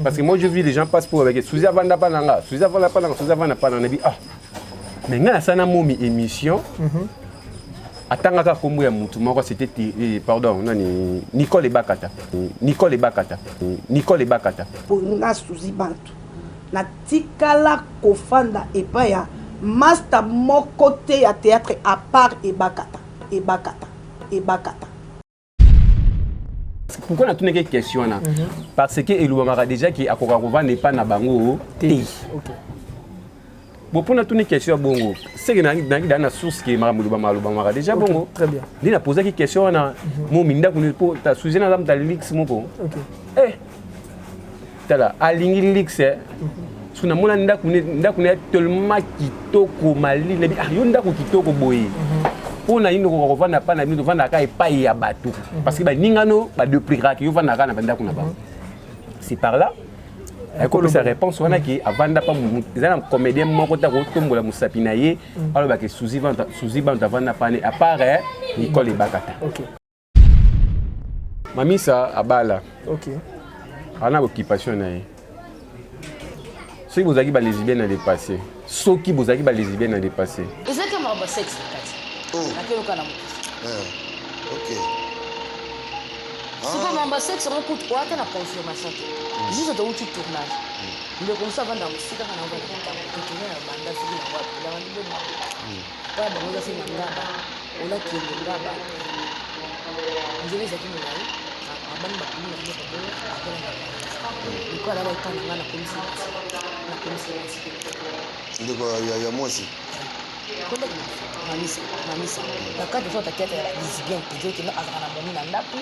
Parce que moi, je vis, les gens passent pour avec Suzy avanda pa nanga, Suzy avanda pa nanga, Suzy avanda pa nanga, ah. Mais nga nasala momi émission. Atangaka kombo ya mutu moko, c'était, eh, pardon, nani, Nicole Ebakata. Nicole Ebakata. Nicole Ebakata. Nga Suzy Bantu natikala kofanda epai ya master moko te ya théâtre à part Ebakata, Ebakata, Ebakata. Pourquoi natunaki question wana? Parce que elobamaka déjà ke akoka kovanda epai na bango te. Bon, mpo natuni question ya bongo, seke nayaki daa na source ke makambo elobamaka, alobamaka déjà bongo. Très bien. Nde napozaki question wana, momi ndako mpo ta Suzy naza moto alix moko. Eh, tala, alingi lix soki namona ndako ne, ndako ne ya tellement kitoko, malili nabi. Ah, yo ndako kitoko boye, mpo na nini okoka kovanda pa na bino? Tovandaka epai ya bato parce que baningano baduplikaka, yo ovandaka na bandako na bango. C'est par là akopesa réponse wana ke avanda pa eza na comédien moko te akotombola mosapi na ye, alobaka Suzy Bantu avanda pa ne, à part Nicole Ebakata. Mamisa abala, ana occupation na ye. Soki bozalaki balesbienne na le passé, soki bozalaki balesbienne na le passé, Ezalaki makambo ya sexe na kati. Nakeyoka na mokili. Sikoyo makambo ya sexe yango kutu oya te na confirmation te, juste touti tournage, ndeko mosu avanda mosika kaka na ovanda na ntango totourne na banda soki na wapi olanga liboma mpona bango eza soki na Ngaba, olakende Ngaba, nzela ezalaki molai, abandi bakumi na biloko bongo, akela na ndeko alala epa na ngai, nakomisi mwasi, nakomisi mwasi. Ndeko ya mwasi? Kondaki mamisa, mamisa na kati so théâtre ya balesbienne te, okende azalaka na momi na ndako.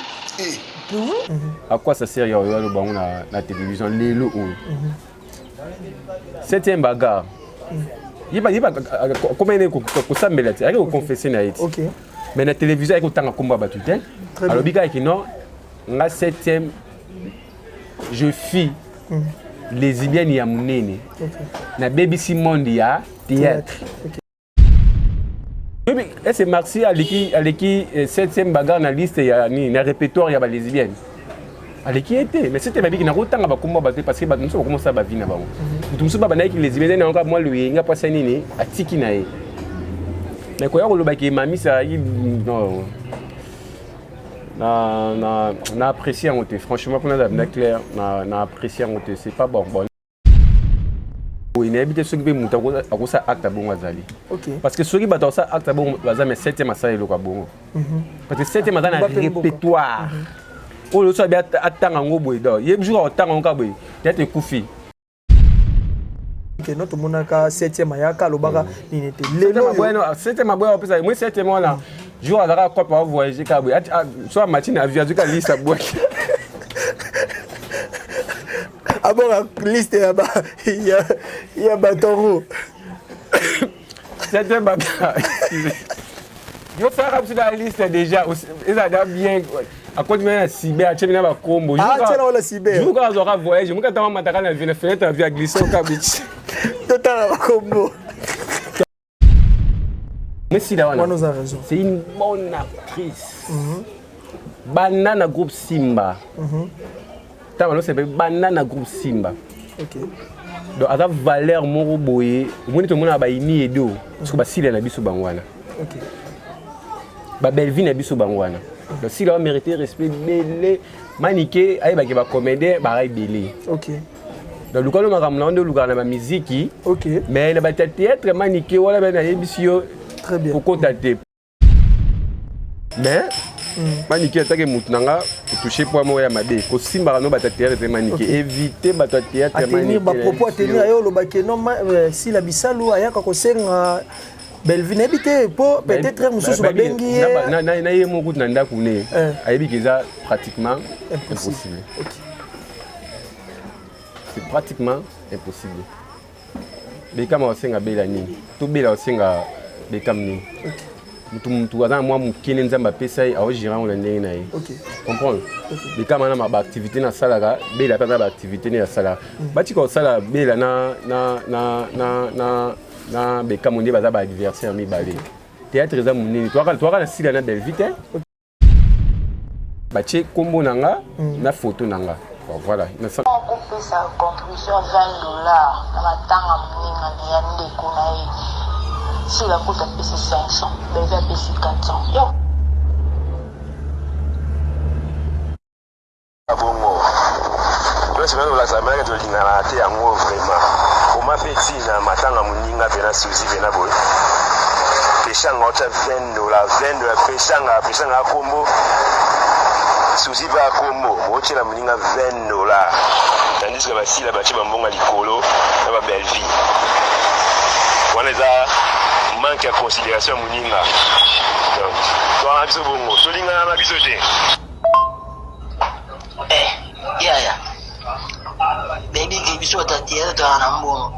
À quoi ça sert ya oyo aloba yango na télévision lelo oyo? Septième bagarre, yeba yeba koma ene kosambela te, ayaki koconfesse na ye ti. Mais na télévision ayaki kotanga nkombo ya bato te. Très bien. Alobi kaka kino nga septième, je fis lesbienne ya monene, nabebisi monde ya théâtre. Oyebi, ese Maxi aleki septième bagarre na liste ya nini, na répertoire ya balesbienne, aleki ye te. Mais septième abiki nakotanga bakombo ya bato te, parce que bato mosusu bakomosala bavi na bango. Moto mosusu babandaki lesbienne nango kaka mwa loyenga mpasi ya nini, atiki na ye. Mais koya kolobaki mamisa azalaki, non, na apprécie yango te, franchement, mpona na clair, na apprécie yango te, c'est pas bon. Bon, boye nayebi te soki mpe moto akosala acte ya bongo azali. Parce que soki bato akosala acte ya bongo baza, mais septième asala eloko ya bongo, parce que septième aza na Mbappe Mboka. Répertoire oyo so abi atanga yango boye, donc ye jour akotanga yango kaka boye, théâtre ekufi. Keno tomonaka septième ayaka, alobaka nini te lelo oyo? Septième aboya opesa moi. Septième wana, jour azalaka kope avoyage kaka boye, so amati na avion, azwi ka liste, abwaki. Abonga liste ya batongo. Septième baka yo salaka biso na liste déjà, ezalaka bien, akoti mena na cyber, atie mina bakombo. Ah, atie na wana cyber. Jour kaka azwaka voyage, moki atanga amataka na vie, na fenêtre ya vie, aglisse oka bichi. Totala bakombo. Mais sila wana Wana oza raison. C'est une bonne actrice. Banda na groupe Simba, ntango balosepe, banda na groupe Simba. Donc aza valeur moko boye. Omoni, tomonaka baini edo soki basila na biso bango wana, babelvi na biso bango wana. Donc sila bamérite respect ebele. Manike ayebaki bacomédien baka ebele. Donc lukano makambo na yo nde olukaka na bamiziki, mais na bato ya théâtre, Manike wana be nayebisi yo. Très bien. Kokota te, mais Manike atake motu na nga otouche point moko ya mabe, kosimbaka no bato ya théâtre te. Manike, évite bato ya théâtre. Atenir bapropos, atenir aye olobaki no Sila Bisalu ayaka kosenga Belvi, nayebi te mpo peut-être mosusu babengi ye. Na ye moko kutu na ndako ne ayebi ke eza pratiquement impossible. Impossible, c'est pratiquement impossible. Bekama osenga bela nini to bela osenga Bekam nini? Mutu aza na mwa mokene, Nzambe apesa ye, aogérer yango na ndenge na ye. Comprendre, Bekama na baactivité nasalaka, bela mpe aza na baactivité nde asalaka. Batika kosala bela na Bekamo nde baza baadversaire mibale. Théâtre eza monene, toaka na sila na Belvi te, batie nkombo na nga na photo na nga. Bon, voilà. apesa contribution ya 20 dollars na matanga moninga na ya ndeko na ye. Sila kutu apesi 500, Bellevue apesi 400. Yo Bongo place wana olakisa malaka tolingana te yango vraiment koma mpe ntina matanga moninga mpena suzi mpena boye peshanga otya 20 dola 20 dola peshanga peshanga akombo suzi mpe akombo botyela moninga 20 dola tandis que basila batye bambonga likolo na babellevie wana eza manque ya considération ya moninga donc towana biso bongo tolingana na biso te. Eh, yaya bayebi ke biso bato ya théâtre tozala na mbongo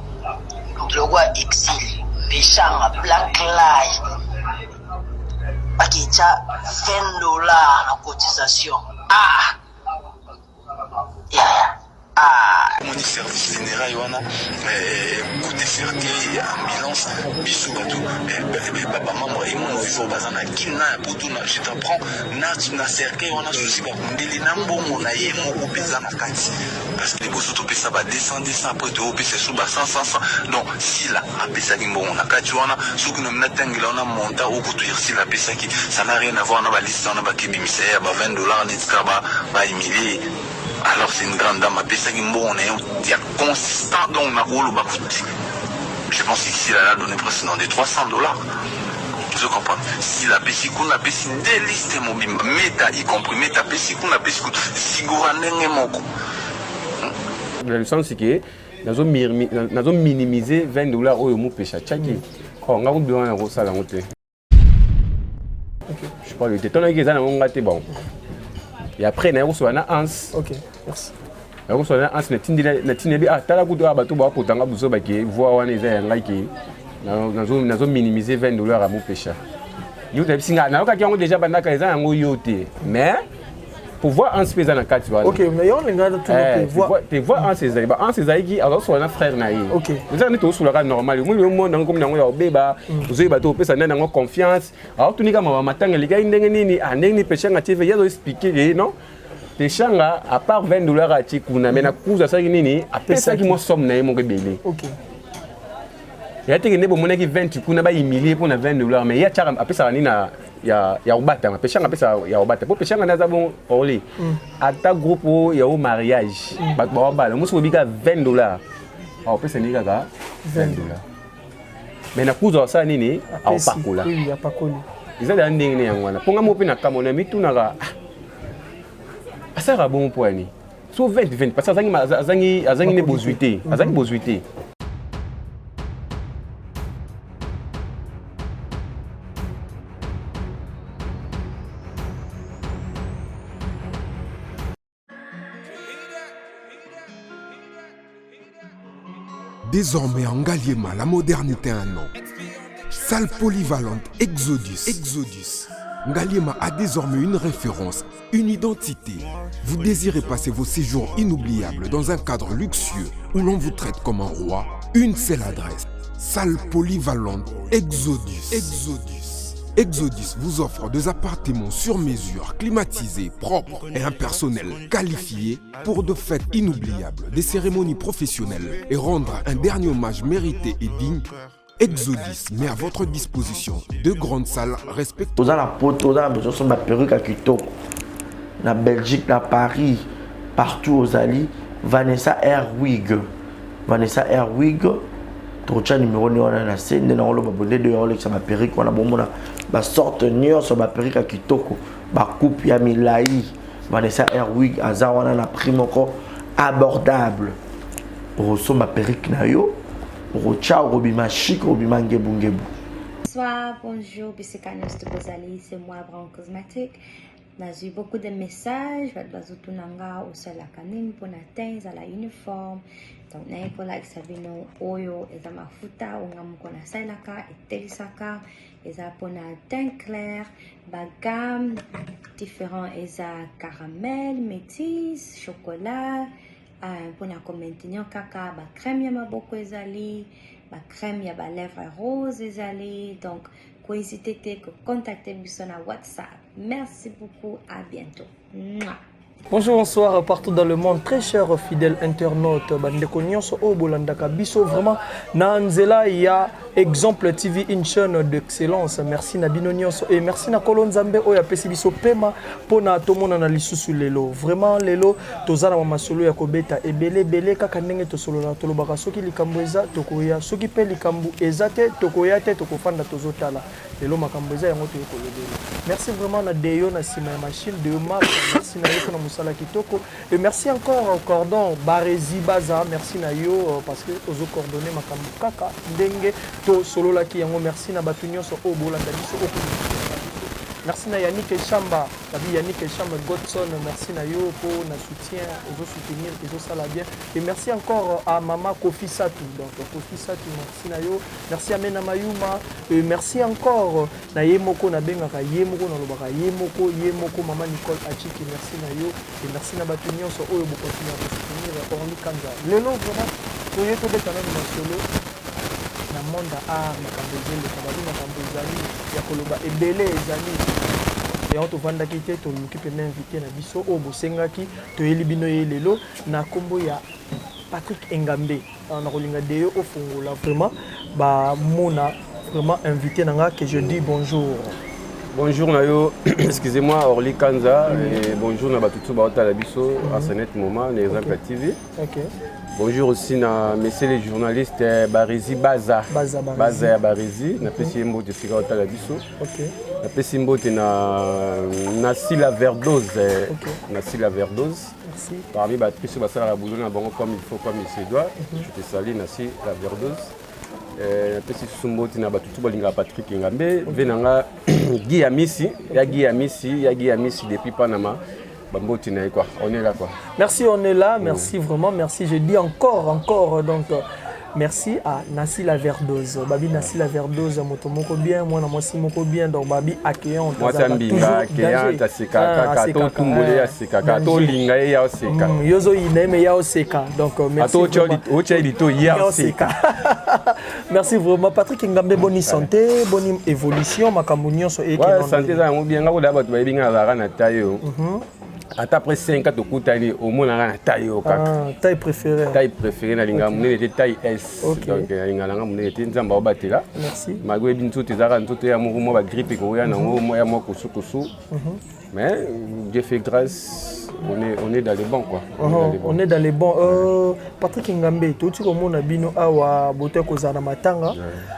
moto lokola exil peshanga black lie bakitya 20 dollar na cotisation ah yaya ah omoni service funéraille wana kote cercueil ambulance biso bato bamembre emono ifo baza na kin na ya poto na je t'apprends na cercueil wana susi bakundeli na mbongo na ye moko mpenza na kati parce que liboso topesa ba 200 200 après toopesa esu ba 100 100 100 donc sila apesaki mbongo na kati wana soki nomi natangela wana monta okutu sila apesaki ça n'a rien à voir na baliste wana bakebimisa ye ya ba 20 dollars neti kaka bahumilie. Alors c'est une grande dame apesaki mbongo na ye ya consistant donc nakoloba kuti je pense que s'il a donné presque dans des 300 dollars. Je comprends. S'il apesi kuna apesi deux listes mobimba meta y compris meta apesi kuna apesi kuna sigura ndenge moko. Dans le sens que nazo minimiser 20 dollars oyo mopesha tiaki. Oh nga kubi wana kosala yango te. Je parle te tonaki eza nango nga te bon. Et après naye kosola na Hans. Ok, merci. Naye kosola na Hans natindi bi ah tala kutu ah bato bakota nga buzoba ke voix wana eza ya ngai ke nazo minimiser 20 dollars ya mopesha. Yo tayebisi nga nayokaki yango déjà bandaka eza yango yo te mais pouvoir Hans mpe eza na kati wana. Ok, mais yo olinga te voix Hans ezali ba Hans ezalaki azosola na frère na ye. Ok. Eza nde tozosolaka normal omoni yo mona yango komi nango ya obeba ozoyeba te opesa nani yango confiance aotunika mawa matanga elekaki ndenge nini ah ndenge nini peshanga tv ye azoexplike ye non peshanga à part 20 dollars atie kuna mais na kuzu asalaki nini apesaki mwa somme na ye moko ebele. Ok. Ya teke nde bomonaki 20 kuna bahumilie mpo na 20 dollars mais ye atiaka apesaka nini na ya ya kobatama peshanga apesaka ya kobata mpo peshanga nde aza bon orly ata groupe oyo ya o mariage bato bawabala mosi bobika 20 dollars akopesa nini kaka 20 dollars mais na kuzu asala nini akopakola eza deya ndenge ne yango wana mpo nga moko mpe na kambo na mitunaka asalaka bongo mpo ya nini so 20 20 parce que azangi azangi ne bozwi te azangi bozwi te. Désormais en Ngaliema, la modernité a un nom. Salle polyvalente Exodus. Exodus. Ngaliema a désormais une référence, une identité. Vous désirez passer vos séjours inoubliables dans un cadre luxueux où l'on vous traite comme un roi? Une seule adresse. Salle polyvalente Exodus. Exodus. Exodus vous offre des appartements sur mesure, climatisés, propres et un personnel qualifié pour de fêtes inoubliables, des cérémonies professionnelles et rendre un dernier hommage mérité et digne. Exodus met à votre disposition deux grandes salles respectueuses. Oza na poto, oza na besoin osomba perruque ya kitoko na Belgique, na Paris, partout ozali, Vanessa Airwig. Vanessa Airwig, tokotya numero nde wana na se nde nakoloba bonde de olekisa ba perruque wana bomona ba sorte nyonso ba perruque ya kitoko, ba coupe ya milai. Vanessa Airwig aza wana na prix moko abordable. Okosomba perruque na yo, okotya, okobima chic, okobima ngebu ngebu. Bonsoir, bonjour, bisika nyonso bozali, c'est moi Brown Cosmetic. Nazwi beaucoup de messages, bato bazotuna nga osalaka nini mpona teint ezala uniforme. Donc naye kolakisa bino oyo eza mafuta oyo nga moko nasalelaka, etelisaka, eza mpona teint clair, ba gamme différent, eza caramel, métis, chocolat, mpona ko maintenir kaka ba crème ya maboko ezali, ba crème ya ba lèvres rose ezali. Donc ko hésiter te ko contacter biso na WhatsApp. Merci beaucoup, à bientôt. Mouah. Bonjour, bonsoir partout dans le monde, très chers fidèles internautes, bandeko nyonso oyo bolandaka biso vraiment na nzela ya Exemple TV, une chaîne d'excellence. Merci na bino nyonso et merci na Kolo Nzambe oyo apesi biso pema pona tomona na lisusu lelo. Vraiment lelo toza na masolo ya kobeta ebele ebele kaka ndenge tosolola tolobaka soki likambo eza tokoya, soki pe likambo eza te tokoya te, tokofanda tozotala. Lelo makambo eza yango toye kolobela. Merci vraiment na Deyo na sima ya machine, Deyo Mark, merci na yo pona mosala kitoko. Et merci encore au cordon Barezi Baza, merci na yo euh, parce que ozo coordonner makambo kaka ndenge to sololaki yango. Merci na batu nyonso oyo bolanda biso oyo Merci na Yannick Echamba, babi Yannick Echamba Godson, merci na yo po na soutien, ozo soutenir, ezo sala bien. Et merci encore à maman Kofi Satou. Donc Kofi Satou, merci na yo. Merci à Mena Mayuma. Et merci encore na ye moko na bengaka ye moko na lobaka ye moko ye moko maman Nicole Achiki merci na yo et merci na batu nyonso oyo bo continuer ko soutenir Orly Kanza. Lelo vraiment toye tobeta nanu masolo na monde ya art makambo ezeleka babi makambo ezali ya koloba ebele ezali yango tovandaki te toluki mpe invité na biso oyo bosengaki toyeli bino ye lelo na nkombo ya Patrick Engambe. Ah, nakolinga deyo ofongola vraiment bamona vraiment invité na nga que je dis bonjour. Bonjour na yo, excusez-moi Orly Kanza, et bonjour na bato tout baotala biso à ce net moment na Exemple TV. Okay. Bonjour aussi na messieurs les journalistes eh, Barezi Baza. Baza, Barezi. Baza ya Barezi, napesi ye mbote esika otala biso. Okay. Napesi mbote na Nasila Verdose, eh, Okay. Nasila Verdose. Merci. Parmi ba actrices basalaka boulot na bango comme il faut comme il se doit. Je te salue Nasi la Verdose. Euh, napesi susu mbote na bato tu balingaka Patrick Ngambe, ve na nga Guy Amisi, ya Guy Amisi, ya Guy Amisi depuis Panama. Bambote na ye quoi. On est là quoi. Merci, on est là. Merci vraiment. Merci. Je dis encore, encore. Donc, euh, merci à Nassi la Verdose. Babi Nassi la Verdose, moto moko bien, moi, moi, si moko bien. Donc, Babi accueillante. Mwasi ya mbinga accueillante, asekaka kaka, totumboli ye asekaka, tolinga ye ya oseka. Yozo yina mais ya oseka. Donc, euh, merci. Ata vraiment. otya ye litoyi ye oseka. Merci vraiment. Patrick Ngambe, bonne santé, bonne évolution. Makambo nyonso et Ouais, santé eza yango bien nga koda bato bayebi nga nazalaka na taille oyo ata après 5 ans tokutani omonaka na taille oyo kaka. Ah, taille préférée. Taille préférée nalingaka monene te, taille S. Ok. Donc nalingaka nanga monene te, Nzambe aobatela. Merci. Malgré oyebi nzoto ezalaka nzoto ya moko mwa bagrippe ekoya nango mwa ya mwa kosukosu, mais Dieu fait grâce, on est dans les bons quoi. On est dans les bons. On est dans les bons. Euh, Patrick Ngambe, touti komona bino awa bote kozala na matanga.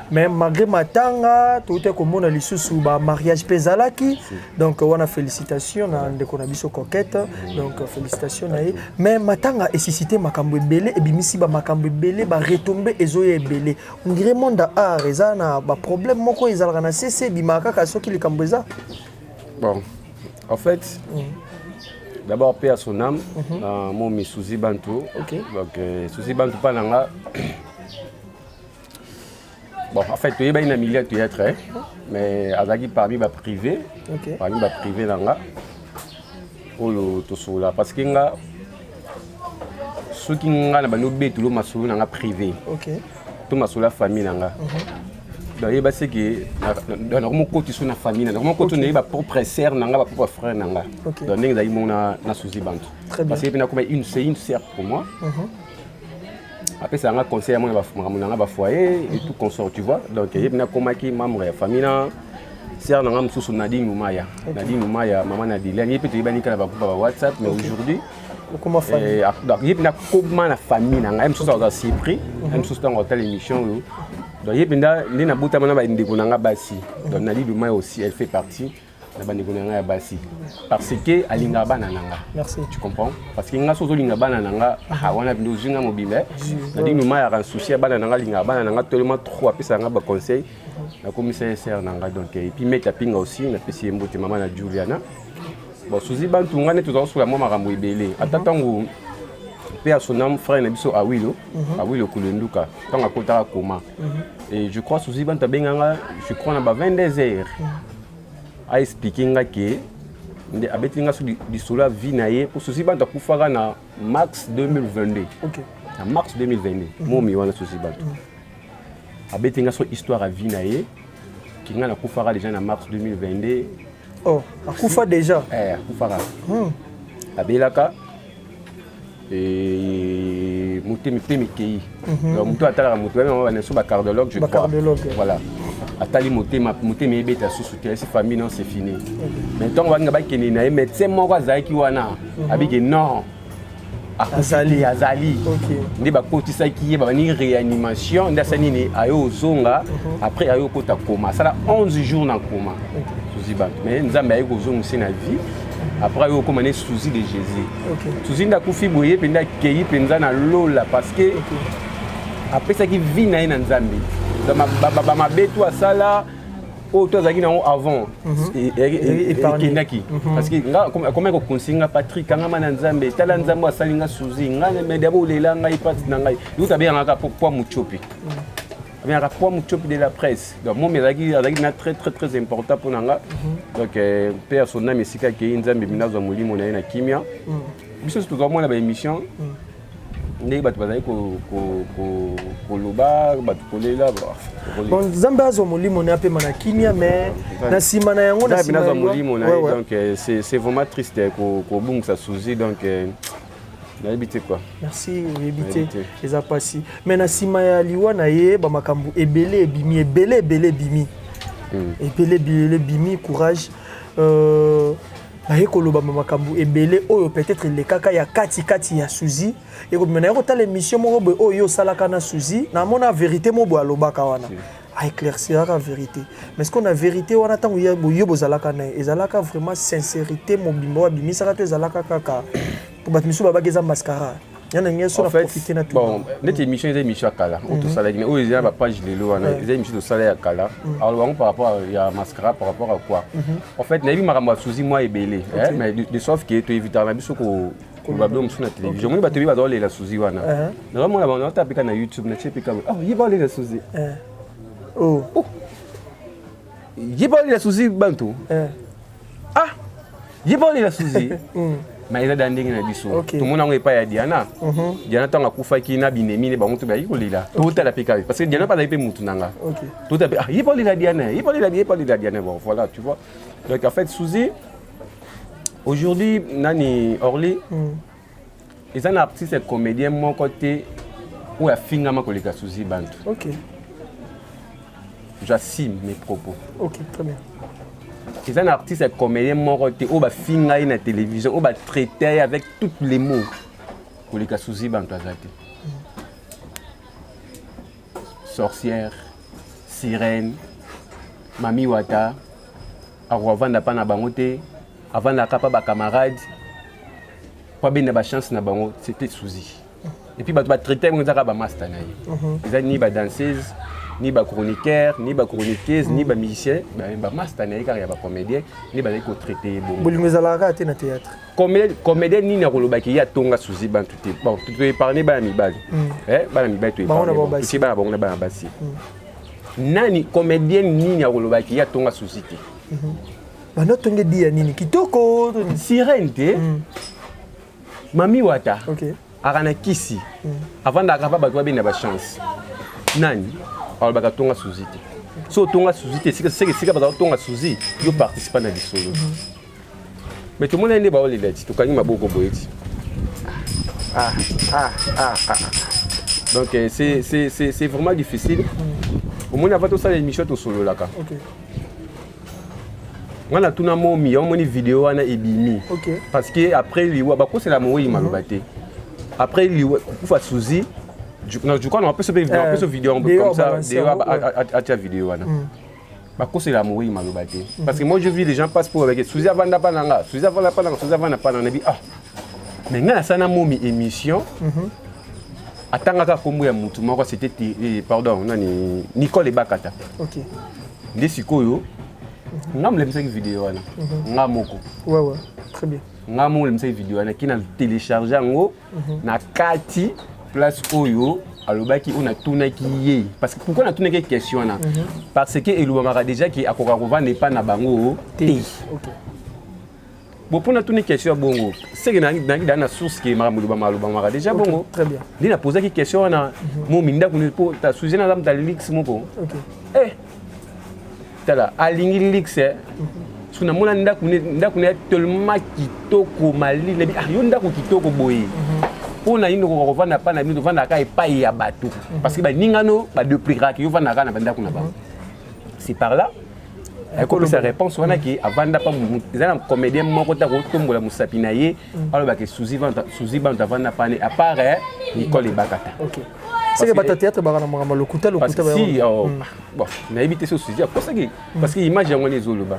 Mais malgré matanga, touti komona lisusu ba mariage pe ezalaki. Donc wana félicitation na ndeko na biso Coquette. Donc félicitations na ye. Mais matanga esuscité makambo ebele, ebimisi ba makambo ebele, ba retombées ezoya ebele. On dirait monde ya art eza na ba problème moko ezalaka na CC ebimaka kaka soki likambo eza. Bon, en fait, d'abord paix à son âme, momi Suzy Bantu. Donc Suzy Bantu pa nanga. Bon, en fait, toyebani na milieu ya théâtre, hein, mais azalaki parmi ba privé, parmi ba privé na nga oyo tosolola parce que nga soki nga na bandi obetelo masolo na nga privé to masolo ya famille na nga, donc yeba se ke nakomokoti so na famille na nakomokoti na ye bapropre sœur na nga, bapropre frère na nga. Donc ndenge ezalaki bongo na Suzy Bantu. Très bien. Parce que mpe nakoma une c'est une sœur pour moi, apesaka nga conseil ya mona makambo na nga bafoyer et tout consort, tu vois. Donc ye mpe nakomaki membre ya famille na sœur na nga mosusu Nadine Mumaya. Nadine Mumaya, mama na Diliane, ye mpe toyebani kaka na bagroupe ya bawhatsapp, mais aujourd'hui Okoma famille. Eh, donc ye mpe nakoma na famille na ngai. Ye mosusu aza surpris, ye mosusu ntango otala émission oyo. Donc ye mpenza nde nabotama na bandeko na nga basi. Donc Nadine Mumaya aussi, elle fait partie na bandeko na ngai ya basi parce que alingaka bana na nga. Merci. Tu comprends? Parce que nga so ozolinga bana na nga, ah, wana bino ozwi nga mobimba. Nadine Mumaya ayaka souci ya bana na nga, alingaka bana na nga tellement trop, apesaka nga baconseil, nakomisa ye sœur na nga. Donc et puis Meta Pinga aussi, napesi ye mbote, mama na Juliana. Bon, Suzy Bantu, nga nde tozala kosola mwa makambo ebele, ata ntango mpe ya sonam frère na biso Awilo, Awilo Kulenduka, ntango akotaka koma. Et je crois Suzy Bantu abenganga, je crois na ba 22 heures, aexplike nga ke nde abeti nga so lisolo ya vie na ye, po Suzy Bantu akufaka na mars 2022. Na mars 2022, momi wana Suzy Bantu abeti nga so histoire ya vie na ye ke nga nakufaka déjà na mars 2022. Oh, akufa déjà. Eh, akufaka. Abelaka motema mpe mikei. Donc moto atalaka moto banaso bacardiologue, je crois, voilà, atali motema, motema ebeta susu te, esi famille, non, c'est fini. Mais ntango balinga bakende na ye, médecin moko azalaki wana abike non, azali, azali. Nde bakotisaki ye, babandi réanimation, nde asali nini, aye ozonga. Après aye okota coma, asala 11 jours na coma, Suzi bato. Mais Nzambe aye kozongisa na vie. Après aye okóma ne Suzi de Jésus. Suzi nde akufi boye mpenza, akei mpenza na lola, parce que apesaki vie na ye na Nzambe. Bamabe to asala oyo to azalaki nango avant ekendaki, parce que nga akomaki koconseiller nga: "Patrik, kangama na Nzambe, tala Nzambe asali nga Suzi nga." Mais d'abord olela ngai pati na ngai yokuta, abengaka poa Mutiopi, abengaka poa Mutiopi de la presse. Donc momi azalaki na très très très important mpo na nga. Donc mpe ya son âme, esika akei, Nzambe bino azwa molimo na ye na kimia. Biso nyonso tozomona baémission ndenge bato bazali koloba, bato kolela. Bon, Nzambe azwa molimo na ye apema na kimia. Mais na nsima na yango, na nsima azwa molimo na ye. Donc c'est vraiment triste kobungisa Suzi. Donc nayebi te quoi. Merci, oyebi te, eza mpasi. Mais na nsima ya liwa na ye, bamakambo ebele ebimi, ebele ebele ebimi, ebele ebele ebimi. Courage. Baye koloba makambo ebele oyo peut-être elekaka ya katikati ya Suzi ekobima. Na ye kotala émission moko boye oyo osalaka na Suzi, namona vérité mo boye alobaka wana, aéclairciraka vérité. Mais ce qu'on a, vérité wana, ntango yo bozalaka na ye, ezalaka vraiment sincérité mobimba oyo abimisaka to ezalaka kaka po bato misusu babaki eza mascara ya na ngai so na profite na? Bon, neti émission eza émission ya kala oyo tosalaki, oyo eza bapage lelo wana, eza émission tosala ya kala. Alors bango, par rapport ya mascara, par rapport à quoi? En fait, nayebi makambo ya Suzi mwa ebele, mais de sauf que toevitaka na biso koloba bilo mosusu na télévision. Omoni bato ebi bazaolela Suzi wana, nazomona bango, naota peka na YouTube, natie peka: "Oh, ye baolela Suzi, ye baolela Suzi bantu, ah, ye baolela Suzi." Mais eza da ndenge na biso tomona yango epai ya Diana. Diana, ntango akufaki na binemi ne bango to bayaki kolela, totala mpe kaka, parce que Diana mpe azali mpe mutu na nga, totala mpe: "Ah, ye baolela Diana, ye baolela, ye baolela Diana." Bon, voilà, tu vois. Donc en fait, Suzy aujourd'hui, nani, Orly, eza na artiste comédien moko te oyo afingama koleka Suzy Bantu. J'assume mes propos. Ok, très bien. Eza na artiste comédien moko te oyo bafinga ye na télévision, oyo batraite ye avec toutes les mots koleka Suzi Bantu, aza te. Sorcière, sirène, mami wata, akovanda mpa na bango te, avandaka mpa bacamarade po abenda bachance na bango. C'était Suzi. Et puis bato batraite yango, ezaka bamaster na ye, eza ni badanseuse, ni bachroniqueur, ni bachroniqueuse, ni bamusicien, bamaster na ye kaka ya bacomédien nde bazali kotraite ye bongo. Bolingo ezalaka kaka te na théâtre. Comédien nini akolobaki ye atonga Suzi Bantu te? Bon, toépargne bana mibali, bana mibali toépargne, bana bango na bana basi. Nani, comédien nini akolobaki ye atonga Suzi te? Bana otonga edi ya nini kitoko? Sirène te, mami wata aka na kisi, avandaka mpa bato babenda bachance. Nani alobaka tonga Suzi te? So otonga Suzi te, seke esika baza kotonga Suzi, yo participa na lisolo. Mais tomoni nde baolela ti tokangi maboko boye ti ah, ah, ah, ah. Donc c'est vraiment difficile. Omoni, avant tosala émission, tosololaka. Nga natuna momi, omoni video wana ebimi, parce que après liwa bakosela mowei maloba te. Après liwa, kokufa Suzi, je crois napesa mpe napesa video comme ça, atia video wana, bakosela mowei maloba te. Parce que moi, je vis, les gens passent pour avec Suzi avanda pa nanga, Suzi avanda pa nanga, Suzi avanda pa nanga. Nabi ah, mais nga nasala na momi émission, atangaka nkombo ya mutu moko, c'était, pardon, nani, Nicole Ebakata. Nde sikoyo nga molemisaki video wana nga moko. Ouais, très bien. Nga moko molemisaki video wana, ki na télécharge yango na kati place oyo alobaki, oyo natunaki ye. Parce que pourquoi natunaki question wana? Parce que elobamaka déjà ke akoka kovanda epa na bango te. Bon, mpo natuni question ya bongo, seke nayaki daa na source ke makambo elobama, alobamaka déjà bongo. Très bien. Nde napozaki question wana, momi ndako mpo ta sujet naza moto ya luxe moko. Eh, tala, alingi luxe. Soki namona ndako ndako na tellement kitoko malili nabi ah yo ndako kitoko boye mpo na nini okoka kovanda pa na bino tovandaka epai ya bato parce que baningano badeplikaka yo ovandaka na bandako na bango. C'est par là akopesa réponse wana ke avanda pa eza na comédien moko te akotombola mosapi na ye alobaka Suzi Bantu avanda pane à part Nicole Ebakata. Ok. Seke bato ya théâtre baka na makambo lokuta lokuta. Si, oh, bon, nayebi te so Suzi akosaki parce que image yango wana ezoloba.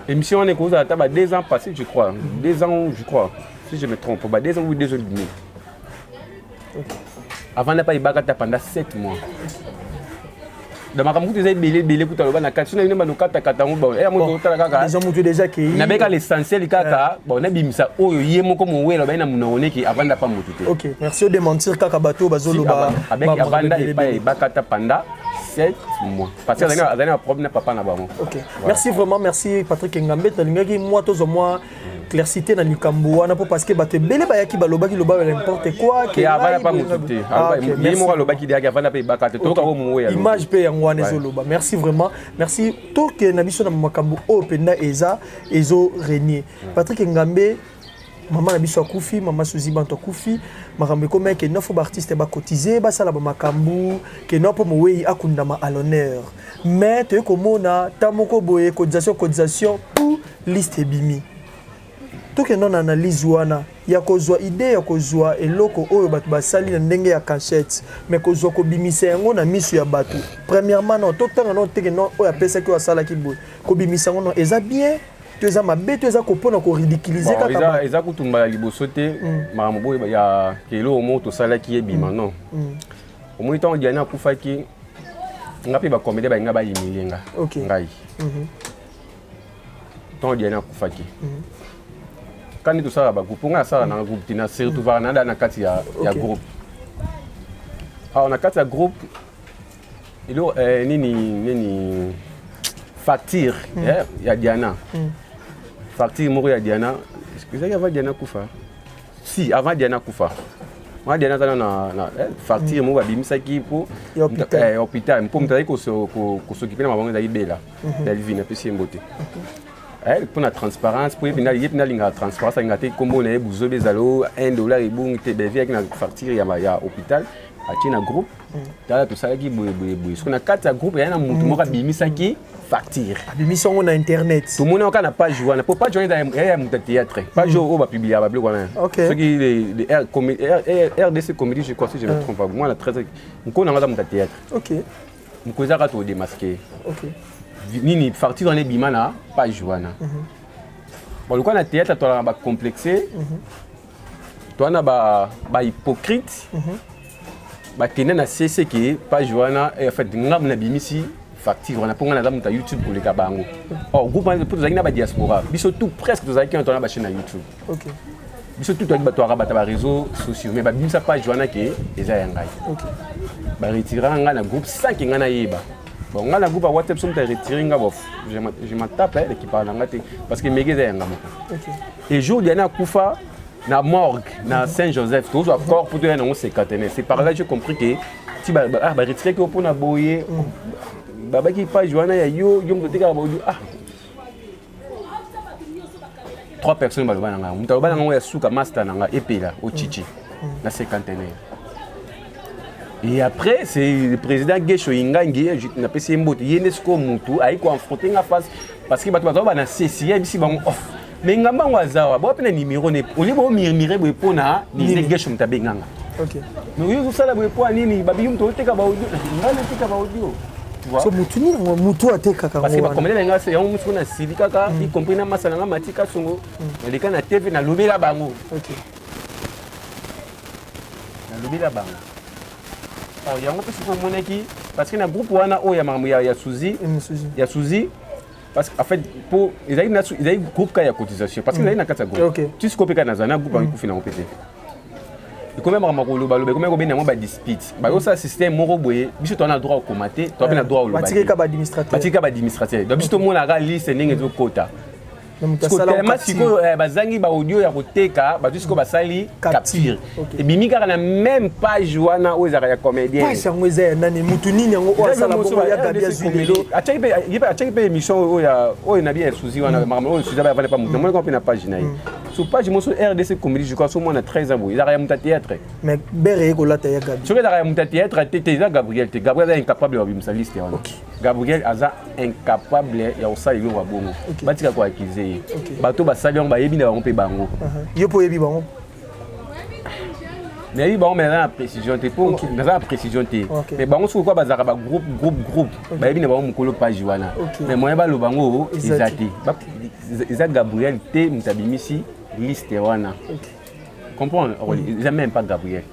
Émission wana ekozala ata ba 2 ans passé, je crois, 2 ans, je crois, si je me trompe, ba 2 ans ou 2 ans et demi. Avanda pa Ebakata pendant 7 mois. Da makambo kutu eza ebele ebele kutu aloba na kati so na bino banokatakata yango bon eya moto otala kaka. Déjà moto déjà kei. Nabeka l'essentiel kaka. Bon, nabimisa oyo ye moko mowela bai na monoko neki avanda pa moto te. Ok, merci odémentir kaka bato bazoloba. Abeki avanda epai Ebakata pendant 7 mois parce que azali na problème na papa na bango. Ok, merci vraiment, merci Patrick Ngambe. Nalingaki mwa tozwa mwa clarité na likambo wana mpo parce que bato ebele bayaki balobaki loba n'importe quoi. Ke avanda pa motu te, ye moko alobaki deyaki avanda mpe Ebaka te, toyoka ngo moweya. Image mpe yango wana ezoloba. Merci vraiment, merci. Tokende na biso na makambo oyo mpenza eza ezo régner. Patrick Ngambe, mama na biso akufi, mama Suzi Banto akufi, makambo ekómi ke no fo baartiste bacotiser, basala bamakambo ke no mpo mowei akundama à l'honneur. Mais toye komona ta moko boye cotisation, cotisation pour liste ebimi. Tokenda na analyse wana ya kozwa idée ya kozwa eloko oyo bato basali na ndenge ya cachette, mais kozwa kobimisa yango na miso ya bato. Premièrement, non, totanga no teke no oyo apesaki, oyo asalaki boye, kobimisa yango no eza bien to eza mabe to eza kopona koridiculiser kaka? Eza kutu mbala liboso te makambo boye ya eloko moko tosalaki ebima. Non, omoni, ntango Diana akufaki, nga mpe bacomédien balinga bahumilie nga. Ngai, ntango Diana akufaki, kani tosala bagroupe, ngai nasala na groupe te, na surtout vaka nada na kati ya groupe. Awa na kati ya groupe elo nini nini, facture ya Diana, facture moko ya Diana ezalaki avant Diana kufa. Si, avant Diana kufa wana, Diana aza na facture moko babimisaki mpo hôpital, mpo moto azali kos'occuper na mabango ezali Bela Delvine, apesi ye mbote mpo na transparence, mpo ye mpenza alingaka transparence, alingaka te nkombo na ye buzobe ezala o 1 dollar ebongi te. Bevi ayaki na facture ya hôpital, atie na groupe: tala, tosalaki boye boye boye. Soki na kati ya groupe eya na motu moko abimisaki facture. Abimisi yango na internet. Tomoni yango kaka na page wana, po page wana eza ya moto ya théâtre, page oyo bapubliaka babiloko wana, soki RDC Comédie, je crois, si je me trompe pas. Mwana très mokolo nanga aza moto ya théâtre. Moko eza kaka todémasquer nini, facture wana ebima na page wana. Bon, lokola na théâtre toalaka bacomplexe, toa na bahypocrite, bakende na cc ke page wana. En fait, ngambo nabimisi facture wana mpo ngai naza moto ya YouTube koleka bango. Or groupe wana, mpo tozalaki na badiaspora, biso tout presque tozalaki wana, toza na bachaîne na YouTube. Biso tout toyaki bato aka bato ya baréseaux sociaux, mais babimisa page wana ke eza ya ngai. Baretira ngai na groupe sans ke ngai nayeba. Bon, ngai na groupe ya WhatsApp, so moto aretire nga, bof, je m'en tape ekipaka na ngai te, parce que mege eza ya nga moko. Et jour Diana akufa, na morgue na Saint Joseph, tozwa corps mpo toya nango cinquantenaire. C'est par là j'ai compris ke ti baretiraki yo mpona boye, babaki page wana ya yo, yo moto otekaka baaudio. Ah, trois personnes baloba na ngai. Moto aloba na ngai ya suka, master na ngai Epela Ochichi na cinquantenaire. Et après, c'est le président Gesho Ingangi, napesi ye mbote, ye nde sikoyo motu ayi koaffronter nga face, parce que bato baza bana sesi yebisi bango off, mais ngamba yango aza wa boa mpe na numéro ne olie bomurmure boye mpona nini. Gesho moto abenganga. Mais oyo ozosala boye mpo ya nini? Babiki moto oteka baaudio, ngai nateka baaudio? So mutu nini, mutu atekaka? Parce que bacomédien na ngai yango mosuku na sili kaka, y compris na masa na ngai Matika Songo, naleka na TV, nalobela bango, nalobela bango. Oh, yango mpe soki omonaki, parce que na groupe wana oyo ya makambo ya Suzi, ya Suzi, parce que en fait po ezalaki na ezalaki groupe kaka ya cotisation, parce que ezalaki na kati ya groupe ti sikoyo mpe kaka nazala na groupe yango, ekufi nango mpe te. Ekomi makambo kolobaloba, ekomi kobenda yango badispute, bayosala système moko boye. Biso toza na droit okoma te, toza mpe na droit oloba. Batikaka baadministrateur. Batikaka baadministrateur. Donc biso tomonaka liste ndenge ezokota. Tellement sikoyo eh, bazangi baaudio ya koteka, bazwi sikoyo basali capture, ebimi kaka na même page wana oyo ezalaka ya comédien. Page yango eza ya nani? Mutu nini yango oyo asala bongo ya Gabi azwi lelo? Atiaki mpe émission oyo oyo na bien ya Suzi wana, makambo oyo Suzi avale pa motu, namonaki mpe na page na ye, so page moso RDC Comédie, je crois, so mwana 13 ans boye, ezalaka ya moto ya théâtre. Mais bere ye kolata ya Gabi. Soki ezalaka ya moto ya théâtre te, te, eza Gabriel te. Gabriel aza incapable ya kobimisa liste wana. Gabriel aza incapable ya kosala eloko ya bongo. Batika koakize ye. Bato basali yango bayebi na bango mpe bango. Yo mpe oyebi bango? Nayebi bango, mais naza na précision te, po naza na précision te. Mais bango soki kwa bazalaka bagroupe, groupe, groupe, bayebi na bango mokolo page wana. Mais moyen baloba yango eza te. Eza Gabriel te moto abimisi liste wana. Comprendre, eza même pas Gabriel,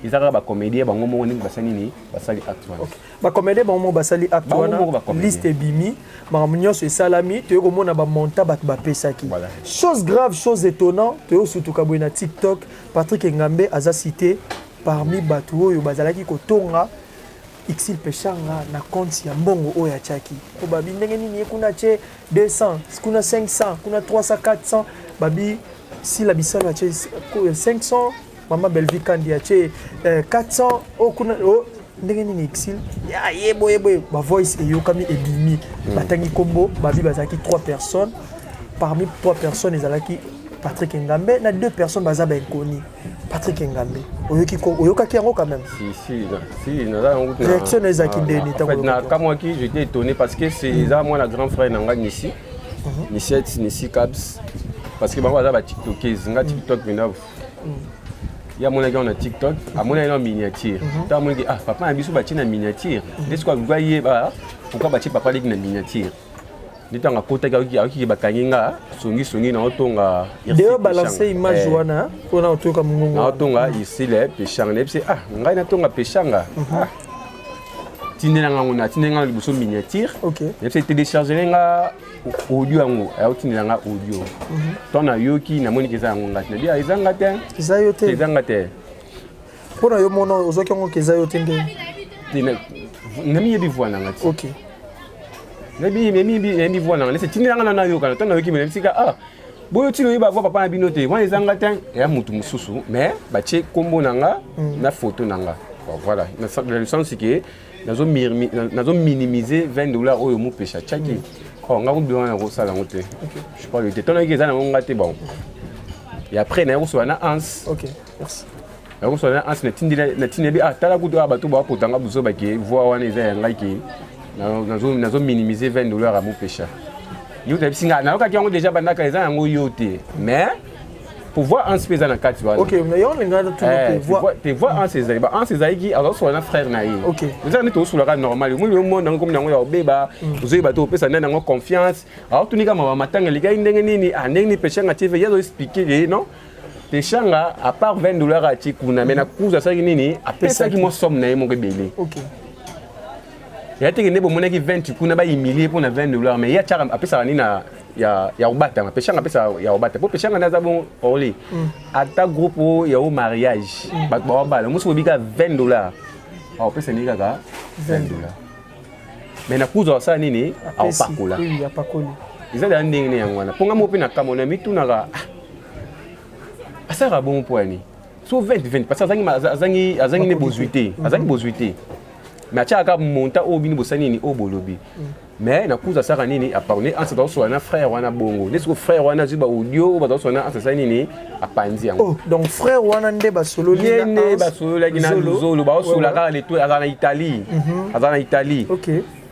eza kaka bacomédien bango moko ndenge basali nini, basali acte wana. Bacomédien bango moko basali acte wana, liste ebimi, makambo nyonso esalami, toyei komona bamonta bato bapesaki. Chose grave, chose étonnant, toyei kosutuka boye na TikTok, Patrick Engambe aza cité parmi bato oyo bazalaki kotonga Exil Peshanga na compte ya mbongo oyo atiaki. Po babi ndenge nini ye kuna atie 200, kuna 500, kuna 300, 400, babi Sila Bisalo atie 500, Mama Bellevue Kandi atie 400, oyo kuna oh, ndenge nini Exil ya ye boye boye, ba voice eyokami ebimi, batangi kombo, babi bazalaki 3 personnes, parmi 3 personnes ezalaki Patrick Engambe na deux personnes baza ba inconnu. Patrick Engambe, oyoki oyokaki yango quand même? Si, si, si, naza yango. Réaction na ezalaki ndeni? Ntango nakamwaki, j'étais étonné parce que c'est eza mwana grand frère na ngai Nisi, Nisiet, Nisi Cabs, parce que bango baza ba tiktokese, nga TikTok mpenza. Ye amonaki yango na TikTok, amonaki na miniature. Ntango amonaki, ah, papa na biso batie na miniature, nde sikoyo aluka yeba pourquoi batie papa leki na miniature. Nde ntango akotaki, ayoki bakangi nga songisongi na otonga. Deo balance image wana mpona otoyoka mongongo. Naotonga Isile Peshanga, nayebisi, ah, ngai natonga Peshanga, tindela nga ngo, natindeli nga liboso miniature, nayebisi téléchargele nga audio yango, ayotindela nga audio. Ntango nayoki, namoniki eza yango nga te, nabi eza nga te. Eza yo te? Eza nga te. Mpo na yo mona ozwaki yango ke eza yo te nde? Namiyebi voix na nga ti. Nayebi voix na nga, nese tindela nga na nayoka. Ntango nayoki, me nayebisika, ah, boyo tino oyeba voix papa na bino te, wana eza nga te, eya motu mosusu, mais batie nkombo na nga na photo na nga. Bon, voilà, dans le sens ke nazo minimiser 20 $ oyo mopesa tiaki. Oh, nga kubi wana nakosala yango te, je parle te. Ntango nayoki eza nango nga te, bon, et après naye kosola na Hans. Ok, merci. Nakosola na Hans, natindeli, ah, tala kutu awa bato bakotanga buso bake voix wana eza ya ngai ke nazo minimiser 20 $ ya mopesha. Yo tayebisi nga, nayokaki yango déjà bandaka, eza yango yo te, mais pouvoir Hans mpe eza na kati wana. Te, voix Hans ezali, ba Hans ezalaki azosola na frère na ye, eza nde tozosolaka normal. Omoni omona yango komi yango ya obeba, ozoyeba te opesa nani yango confiance. Aotunika mawa matanga elikai ndenge nini, ah, ndenge nini Peshanga TV ye azoexpliquer ye non, Peshanga à part 20 $ atie kuna, mais na kuzu asalaki nini, apesaki mwa somme na ye moko ebele. Ya teke nde bomonaki 20 kuna, bahumilie mpo na 20 $, mais ye atiaka, apesaka nini na ya kobatama. Peshanga apesaka ya kobata, mpo Peshanga nde aza bon orle ata groupe oyo ya o mariage, bato bawabala mosi kobika 20 $, aopesa nini kaka 20 $, mais na kuzu asala nini, aopakola. Eza deya ndenge ne yango wana, mpo nga moko mpe na kambo na mitunaka, asalaka bongo mpo yani so 20 20, parce que azangi azangi nde bozwi te, azangi bozwi te, mais atiaka kaka montant oyo bino bosali nini, oyo bolobi. Mais na kuza asalaka nini, apparne Anse azosola na frère wana bongo, nde siko frère wana azwi baaudio oyo bazosola na Anse, asali nini, apanzi yango. Oh, donc frère wana nde basololi? Ye nde basololaki na Luzolo, baosola kaka leto, azala na Italie, azala na Italie.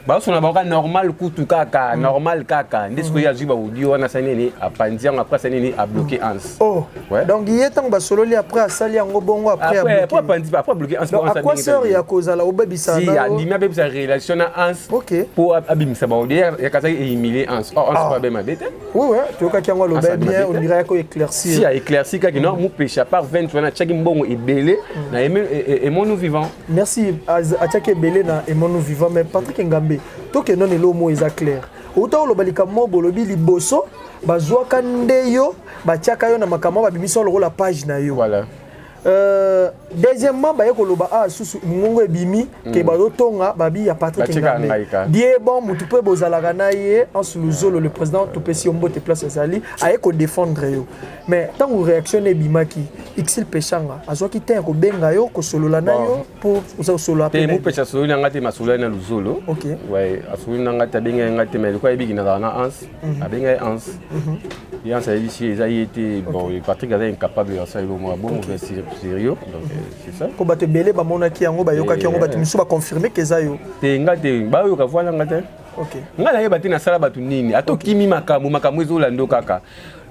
Baosola bango kaka normal, kutu kaka normal kaka nde sikoyo ye azwi baaudio wana, asali nini, apanzi yango, après asali nini, abloqué Anse. Oh. Donc ye ntango basololi, après asali yango bongo, après après apanzi, après abloqué Anse. Donc à quoi sert ya kozala obebisa? Si andimi abebisa relation na Anse mpo abimisa baaudio, yakazaki ehumilie Anse. Or Anse po abe mabe te. Oui, toyokaki yango, aloba bien, on dirait yako éclaircir. Si aéclairci kaki non, mopesha par 20 wana atiaki mbongo ebele na Aimons-nous vivant. Merci, atiaki ebele na Aimons-nous vivant. Mais Patrick Ngambe, tokende nano eloko moko eza clair. Outa oloba likambo moko, bolobi liboso bazwaka nde yo, batiaka yo na makambo, babimisa lokola page na yo. Voilà. Deuxièmement, baye koloba ah susu mongongo ebimi ke bazotonga babi ya Patrick Batika Ngambe. ngai ka. Die bon mutu mpe bozalaka na ye Anse Luzolo, le président, topesi yo mbote place ezali, aye kodéfendre yo. Mais ntango réaction na ebimaki, Exil Peshanga azwaki te ya kobenga yo, kosolola na yo mpo oza kosolola te mpe na ye? Mupesha asololi na nga te, masololi na Luzolo. Ouais, asololi na nga te, abengai nga te, mais lokola ayebiki nazala na Anse, abengai Anse. Ye Anse ayebisi ye eza ye te. Bon, Patrick aza incapable ya asala eloko moko bongo, sérieux. Donc c'est ça. Mpo bato ebele bamonaki yango, bayokaki yango, bato misusu baconfirme ke eza yo. Te, nga te, bayoka voix na nga te. Nga nayeba te nasala bato nini. Ata okimi makambo, makambo ezolanda yo kaka.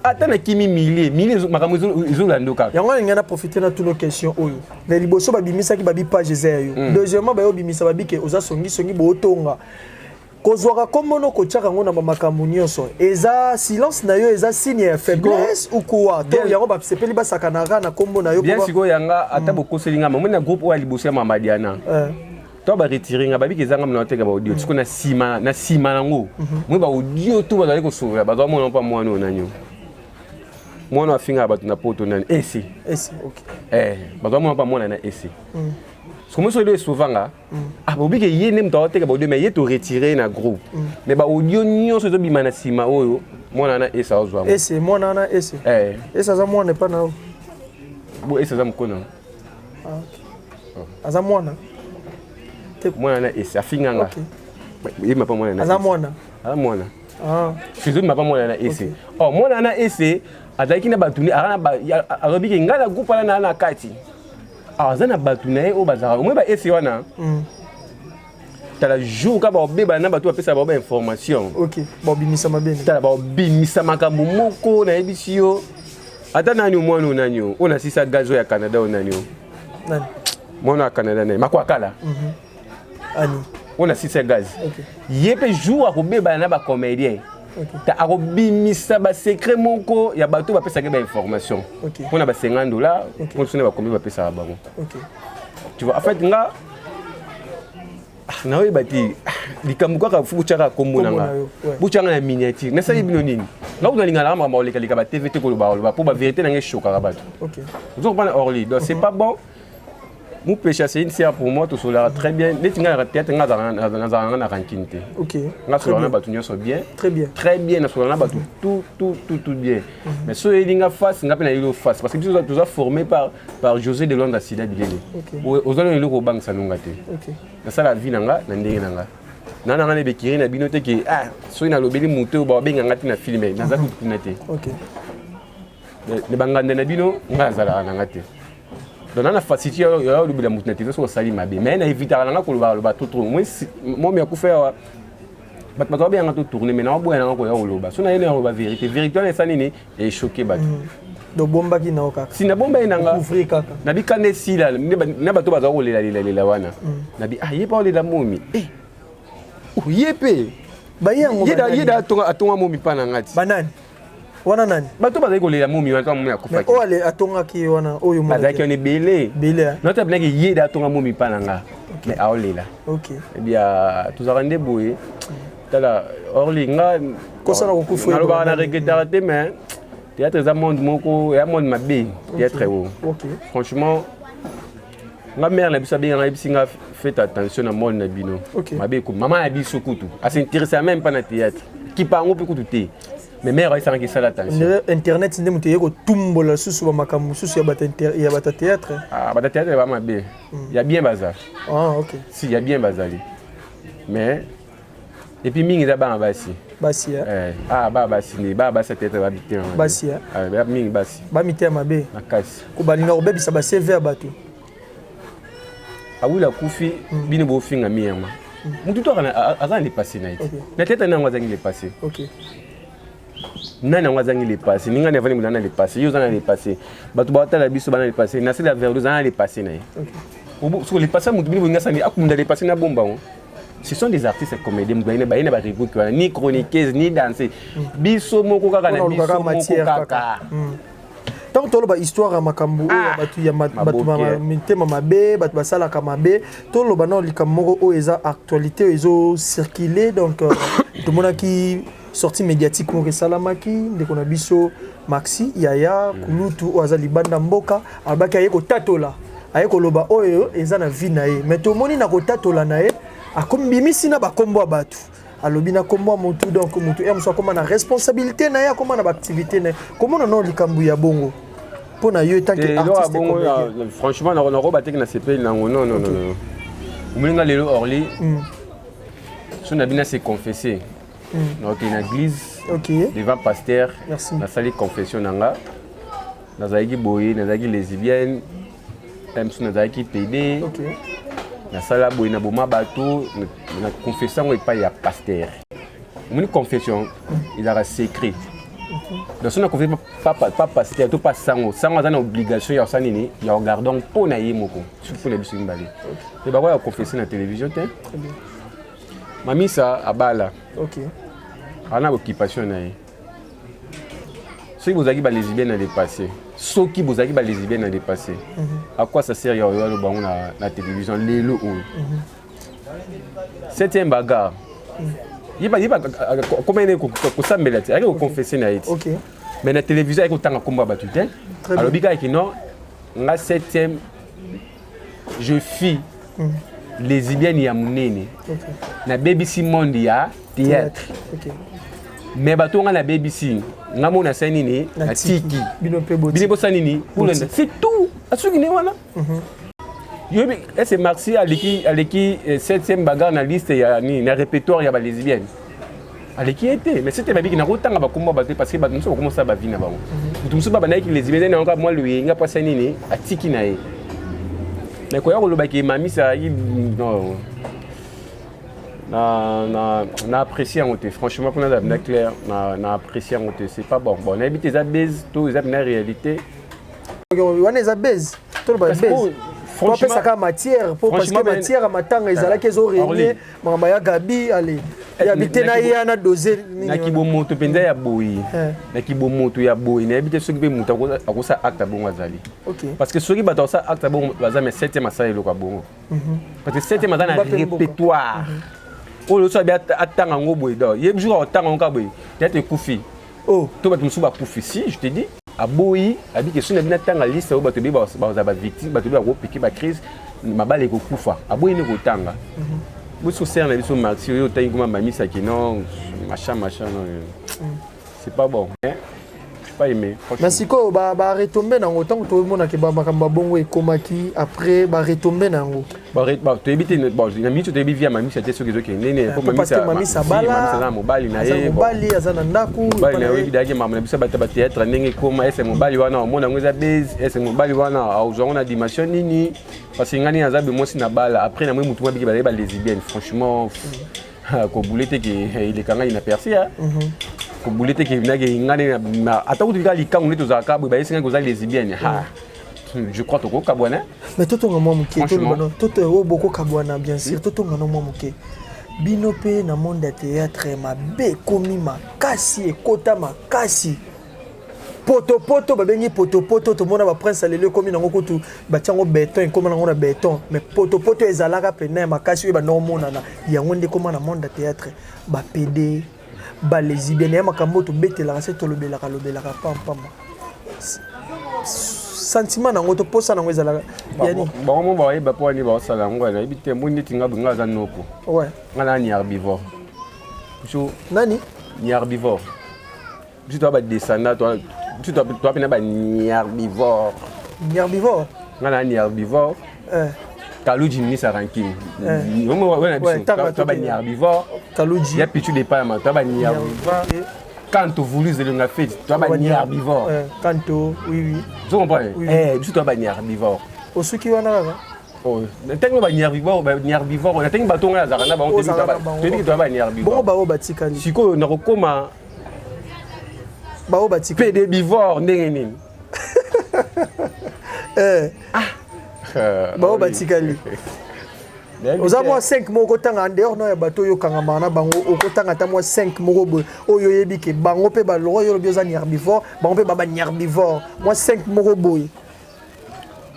Ata nakimi milie milie, makambo ezolanda yo kaka. Yango alingai na profite na tuna question oyo. Na liboso babimisaki babi page eza ya yo. Deuxièmement, baye obimisa babi ke oza songisongi, bootonga kozwaka kombono, kotiaka yango na bamakambo nyonso. Eza silence na yo eza signe ya faiblesse ou quoi? To yango basepeli basakanaka na kombo na yo? Bien, sikoyo yanga ata bokoseli nga, mamoni na groupe oyo ya liboso ya Mama Diana, to baretire nga, babiki ezanga mona oteka baaudio. Sikoyo na nsima nango, moi baaudio to bazali kosolola, bazwa mona mpa mwana oyo nani, oyo mwana afingaka bato na poto, nani, esi. Esi, ok. Eh, bazwa mona mpa mwana na esi. Sikoyo soki esovanga, ah, bobike ye nde moto aoteka baaudio, mais ye toretire na groupe, mais baaudio nyonso ezobima na nsima oyo mwana wana esi aozwa yango. Ese, mwana wana ese? Eh. Ese aza mwana epa na yo? Bo esi aza mokona. Ah, ok. Aza mwana? Mwana na esi afinganga. Yeba pa mwana na Aza esi. mwana? Aza mwana. Ah. Ezobima pa mwana na ese. Oh, mwana na ese azalaki na bato alobiki ngai na groupe wana na kati. Ah, aza na bato na ye oyo bazalaka omoi baese wana. Tala, jour ka baobebana na bato bapesaka bango bainformation. Ok, babimisa mabe. Tala, baobimisa makambo moko, nayebisi yo. Ata nani, mwana oyo nani, oyo nasisa gaz oyo ya Canada, oyo nani, oyo Nani? Mwana ya Canada na ye Makwakala. Ani? Oyo nasisa gaz. Ye mpe jour akobebana na bacomédien, ta akobimisa basecret moko ya bato bapesaka bainformation mpona ba 50 $, mpona biso na bacombien bapesaka bango. Tu vois, en fait nga, ah, naoyeba te. Ah, likambo kaka fu botyaka kombo na nga, botyanga na miniature, nasali bino nini? Nga kutu nalingaka makambo olekaleka ba TV te, koloba koloba mpo bavérité na nga eshokaka bato. Ozo comprendre, Orly? Donc c'est pas bon. Mupesha, c'est une sœur pour moi, tosolaka très bien. Neti nga na théâtre, nga nazalaka nga na rancune te. Nga solaka na bato nyonso bien. Très bien. Très bien, nasolaka na bato tout tout tout tout bien. Mais so oyeli nga face, nga mpe nayeli yo face, parce que biso toza formé par José de Londres, Sida Bilele. Ozali na eloko obangisa nonga te. Nasala vie na nga na ndenge na nga na nga na ebekiri na bino te ke ah, soki nalobeli moto oyo babenga nga te na film, naza kutu kuna te. Na banganda na bino, nga nazalaka na nga te. Donc na facilité ya olobela moto na televizio soki osali mabe, mais na évitaka na nga koloba loba trop trop. Momi akufa awa, bato babenganga to tourner, mais naoboya nanga koya koloba. So naye na koloba vérité, vérité wana esa nini, echoke bato. Donc bombaki na yo kaka? Si, nabomba ye nanga. Ouvrir kaka. Nabikanda esila na bato baza kolela lelalela wana. Nabi ah, ye mpe aolela momi. Eh, oh, ye mpe baye yango. Ye da atonga momi mpa na nga ti. Banani wana, nani? Bato bazali kolela momi wana ntango momi akufaki. Oyo ale atongaki ye wana, oyo bazalaki wana ebele. Ebele. Nota binaki ye da atonga momi mpa na nga, mais aolela. Ebia tozalaka nde boye. Tala, Orly, nga Kosala kokufa. Nalobaka na regretaka te, mais théâtre eza monde moko ya monde mabe, théâtre oyo. Franchement, nga mare na biso abenganga, yebisi nga: "Faites attention na monde na bino." Mabe eko mama ya biso kutu as'intéresse même pas na théâtre, kipa yango mpe kutu te, mais mare ayesangaki esala attention. Internet nde moto eye kotumbola lisusu bamakambo mosusu ya bato ya bato ya théâtre. Ah, bato ya théâtre ba mabe ya bien baza. Ah, ok. Si, ya bien bazali, mais et puis mingi eza bana basi. Basi? Eh, ah, bana basi nde, bana basi ya théâtre bamitema mabe. Basi, eh? Ah, mingi basi. Bamitema mabe. Makasi. Ko balinga kobebisa ba CV ya bato. Awili akufi, bino bofinga miyama. Mutu to aza na le passé na ye te. Na théâtre nango azangi le passé. Nani yango azangi le passé? Ninga na avandi na le passé, yo oza na le passé, bato baotala biso bana le passé, na sele ya verdo oza na le passé na ye. Soko le passé ya motu, bino bolinga sani akunda le passé na bomba ngo. Ce sont des artistes comédiens, moto bayina ba rubrique wana, ni chroniqueuse ni danse, biso moko kaka na biso moko kaka. Ntango toloba histoire ya makambo oyo ya bato ya bato mitema mabe, bato basalaka mabe, toloba nao likambo moko oyo eza actualité, oyo ezocircule. Donc tomonaki Sortie médiatique moko esalamaki, ndeko na biso Maxi Yaya Kulutu oyo aza libanda mboka alobaki aye kotatola, aye koloba oyo eza na vie na ye. Mais tomoni na kotatola na ye akombimisi na bakombo ya bato, alobi na kombo ya motu, donc motu ye mosu akoma na responsabilité na ye, akoma na baactivité na ye. Komona no likambo ya bongo mpo na yo etant que artiste bongo, comédien? Franchement, nakoba teke na sepeli nango. Non, non, non, non, omoni nga lelo Orly, so na bino se confesser, nakokende na église devant pasteur. Merci. Nasali confession na nga: nazalaki boye, nazalaki lesbienne, ta mosusu nazalaki pd, nasala boye, naboma bato. Na confession yango epai ya pasteur. Omoni, confession ezalaka secret. Donc so na confesse pa pasteur to pa sango, sango aza na obligation ya kosala nini? Ya kogarder mpo na ye moko, surtout mpo na biso mibale. Me bakoya confesse na télévision te. Mamisa abala, aza na occupation na ye. Soki bozalaki balesbienne na le passé, soki bozalaki balesbienne na le passé, à quoi ça sert ya oyo aloba yango na télévision lelo oyo? Septième bagarre, yeba koma ene kosambela te, ayaki koconfesse na ye ti, mais na télévision ayaki kotanga nkombo ya bato te. Alobi kaka ki non, nga septième, je fus lesbienne ya monene, nabebisi monde ya théâtre, mais bato nga nabebisi, nga mo nasali nini? Natiki. Bino mpe. Bino bosala nini? Bolanda, c'est tout. Asuki ne wana. Yoyebi ese Maxi aleki septième bagarre na liste ya nini, na répertoire ya balesbienne, aleki ye te. Mais septième abiki nakotanga bakombo bato parce que bato mosusu bakomosala bavie na bango. Moto mosusu babandaki lesbienne nango kaka mwa loyenga mpo asali nini? Atiki na ye. Mais koya kolobaki mamisa azalaki, non, na apprécie yango te. Franchement, mpona aza mpena clair, na apprécie yango te, c'est pas bon. Bon, nayebi te, eza base to eza mpena réalité. Wana eza base, toloba base po apesaka matière, po parce que matière ya matanga ezalaki ezorégner makambo ya Gabi ale yabi te na ye na dose. Na kibomoto mpenza ya boye, na kibomoto ya boye, nayebi te soki mpe moto akosala acte ya bongo azali, parce que soki bato akosala acte ya bongo baza, mais septième asala eloko ya bongo, parce que septième aza na répertoire oyo so abi atanga yango boye. Donc ye jour akotanga yango kaka boye, théâtre ekufi to bato mosusu bakufi. Si je te dis, aboyi, abiki soki na bino atanga liste oyo bato ebeyi bazala bavictime, bato ebeyi bakopike bacrise, mabala ekokufa. Aboyi nde kotanga. Biso sere na biso Maxi oyo otangi kuma mamisaki, non, machin machin, non, c'est pas bon, mais j'ai pas aimé. Mais sikoyo baretombe nango, ntango tomonaki makambo ya bongo ekomaki, après baretombe na yango? Toyebi te. Bon, na miniti toyebi vie ya mamisa te, soki ezokende nini. Po mamisa abala, aza na mobali na ye. Mobali aza na ndako. Mobali na ye oyebi dayaki makambo na biso bato ya bathéâtre ndenge ekoma. Ese mobali wana omona yango eza base? Ese mobali wana azwa yango na dimension nini? Parce que ngai nini, aza be mwasi na bala, après na moi motu mwa biki bazali balesbienne. Franchement, kobule te ke eleka ngai na persi, kobule te ke nake ngai ata kutu kaka likangu nde tozalaka boye, bayesi ngai koza lesbienne, ha, je crois tokokabwana. Mais totonga mwa moke, tolobana oyo bokokabwana, bien sûr. Totonga no mwa moke. Bino mpe na monde ya théâtre, mabe ekomi makasi, ekota makasi. Potopoto babengi potopoto, tomona baprince lelo ekomi nango kutu batiango béton, ekóma nango na béton. Mais potopoto ezalaka pena ya makasi oyo banda omonana yango nde ekóma na monde ya théâtre, bapd, balesbienne ya makambo oyo tobetelaka se tolobelaka lobelaka pampamba. Sentiment nango to posa nango ezalaka yani? Bango mo bayeba mpo wani baosala yango, nayebi te. Mbo neti nga nga aza noko, nga na ni herbivore biso. Nani? Ni herbivore. Biso toa badescendant, biso toa mpena baniherbivore. Herbivore. Nga na ni herbivore. Kaluji, ministre ranking wana, biso toa baniherbivore. Kaluji. Ya pichu de payama, toa baniherbivore. Kanto voulu zelenga feti, toa baniherbivore. Kanto, oui. Ozo comprendre? Biso toa baniherbivore. Osuki wana kaka. Natangi baniherbivore, baniherbivore, natangi bato ngai azalaka na bango, toyebi toa baniherbivore. Bongo bao batikali? Sikoyo nakokoma bao batikali pédébivore ndenge nini? Bao batikali, oza mwa 5 moko okotanga en dehors no ya bato oyo okangamaka na bango. Okotanga ata mwa 5 moko boye oyo oyebi ke bango mpe baloko. Oyo olobi oza herbivore, bango mpe baba herbivore, mwa 5 moko boye.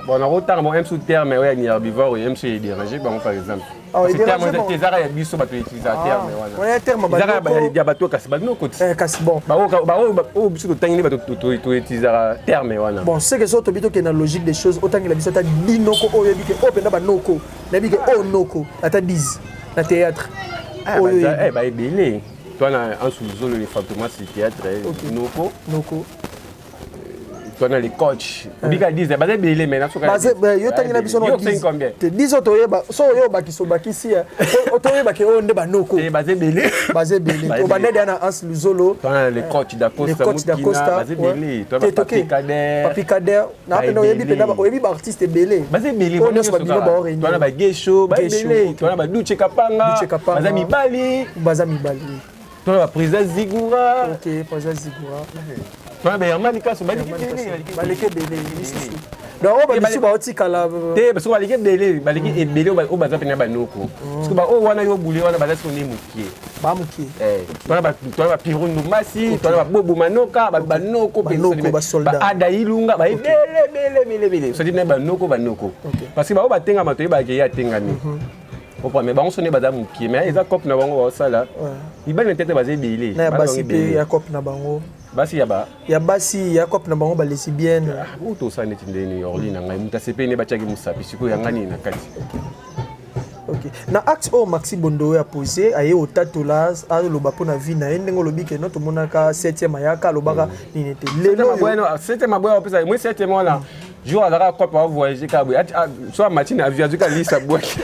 Bon, nakotanga bango msu terme oyo ya herbivore oyo msu edérange bango par exemple. Ah, Parce que edérange terme bango. te ezaka ya biso bato utilisaka terme wana wana. terme Ezaka banoko. ya bato kasi banoko ti. Eh, kasi bon. Baoyo biso totangi nde bato toutilisaka terme wana. Bon, c'est que so tobi tokende na logique des choses, otangela biso ata dinoko oyo oyebi ke oyo mpenza banoko, nayebi ke oyo noko, ata 10 na théâtre. Ah, Oyo baza- oyebi. eh, baebele. Toi na Ansu Luzolo, les Fantomas du théâtre, eh, Ok. noko. Noko. Toi na les coachs. Obika 10, baza ebele mais nasoka. Baze- ba- yo tangela biso na Yo osengi combien? te 10 oyo toyeba so oyo obakisa obakisi eh, oyo toyebake oyo nde banoko. Eh, baza ebele. Baza ebele. Baza Obanda ebele. deya na Hans Luzolo. Toi na les coachs Les d'Acosta, coachs d'Acosta. Mukina, baza ebele. Toi Te ba toke. Papi Kader. Papi Kader. Na Ba pena oyebi ebele. pena oyebi ba artiste ebele. Baza ebele. Oyo nyonso babino ba réunion. Toi na ba Gesho, ba Gesho, ebele. ok. Toi na ba Duche Kapanga. Duche Kapanga. Baza mibali. Baza mibali. Toi na ba président Zigura. Ok, président Zigura. Toi na ba Herman Kasso, baleki ebele. Baleki ebele lisusu. Donc oyo babisu baotikala te parce que baleki ebele, baleki ebele oyo baza pene ya banoko, parce que baoyo wana yo bule wana baza siko nde mokie. Bamokie. Twana bapiro ndumbasi, twana babobo manoka, banoko. Banoko, basoldat. Baada ilunga, baebele ebele ebele ebele, sodi na banoko banoko, parce que bango batengama, toyebaka ye atengami opa, mais bango so nde baza mokie, mais eza cope na bango baosala. Mibali na tete baza ebele. Na ya Bana basi bango mpe ebele. ya cope na bango. Basi ya ba Ya basi ya cope na bango balesbienne. Oyo tosala neti ndeni orli na ngai, moto asepeli nde batiaki mosapi sikoyo yanga nini na kati. Ok, na acte oyo Maxi Bondo oyo apose aye otatola, aloba mpo na vie na ye, ndenge olobi ke no tomonaka 7e ayaka alobaka nini te lelo oyo. Septième aboya opesa moi septième wana jour azalaka cope avoyage kaka boye, so amati na avion, azuki alisa bwaki.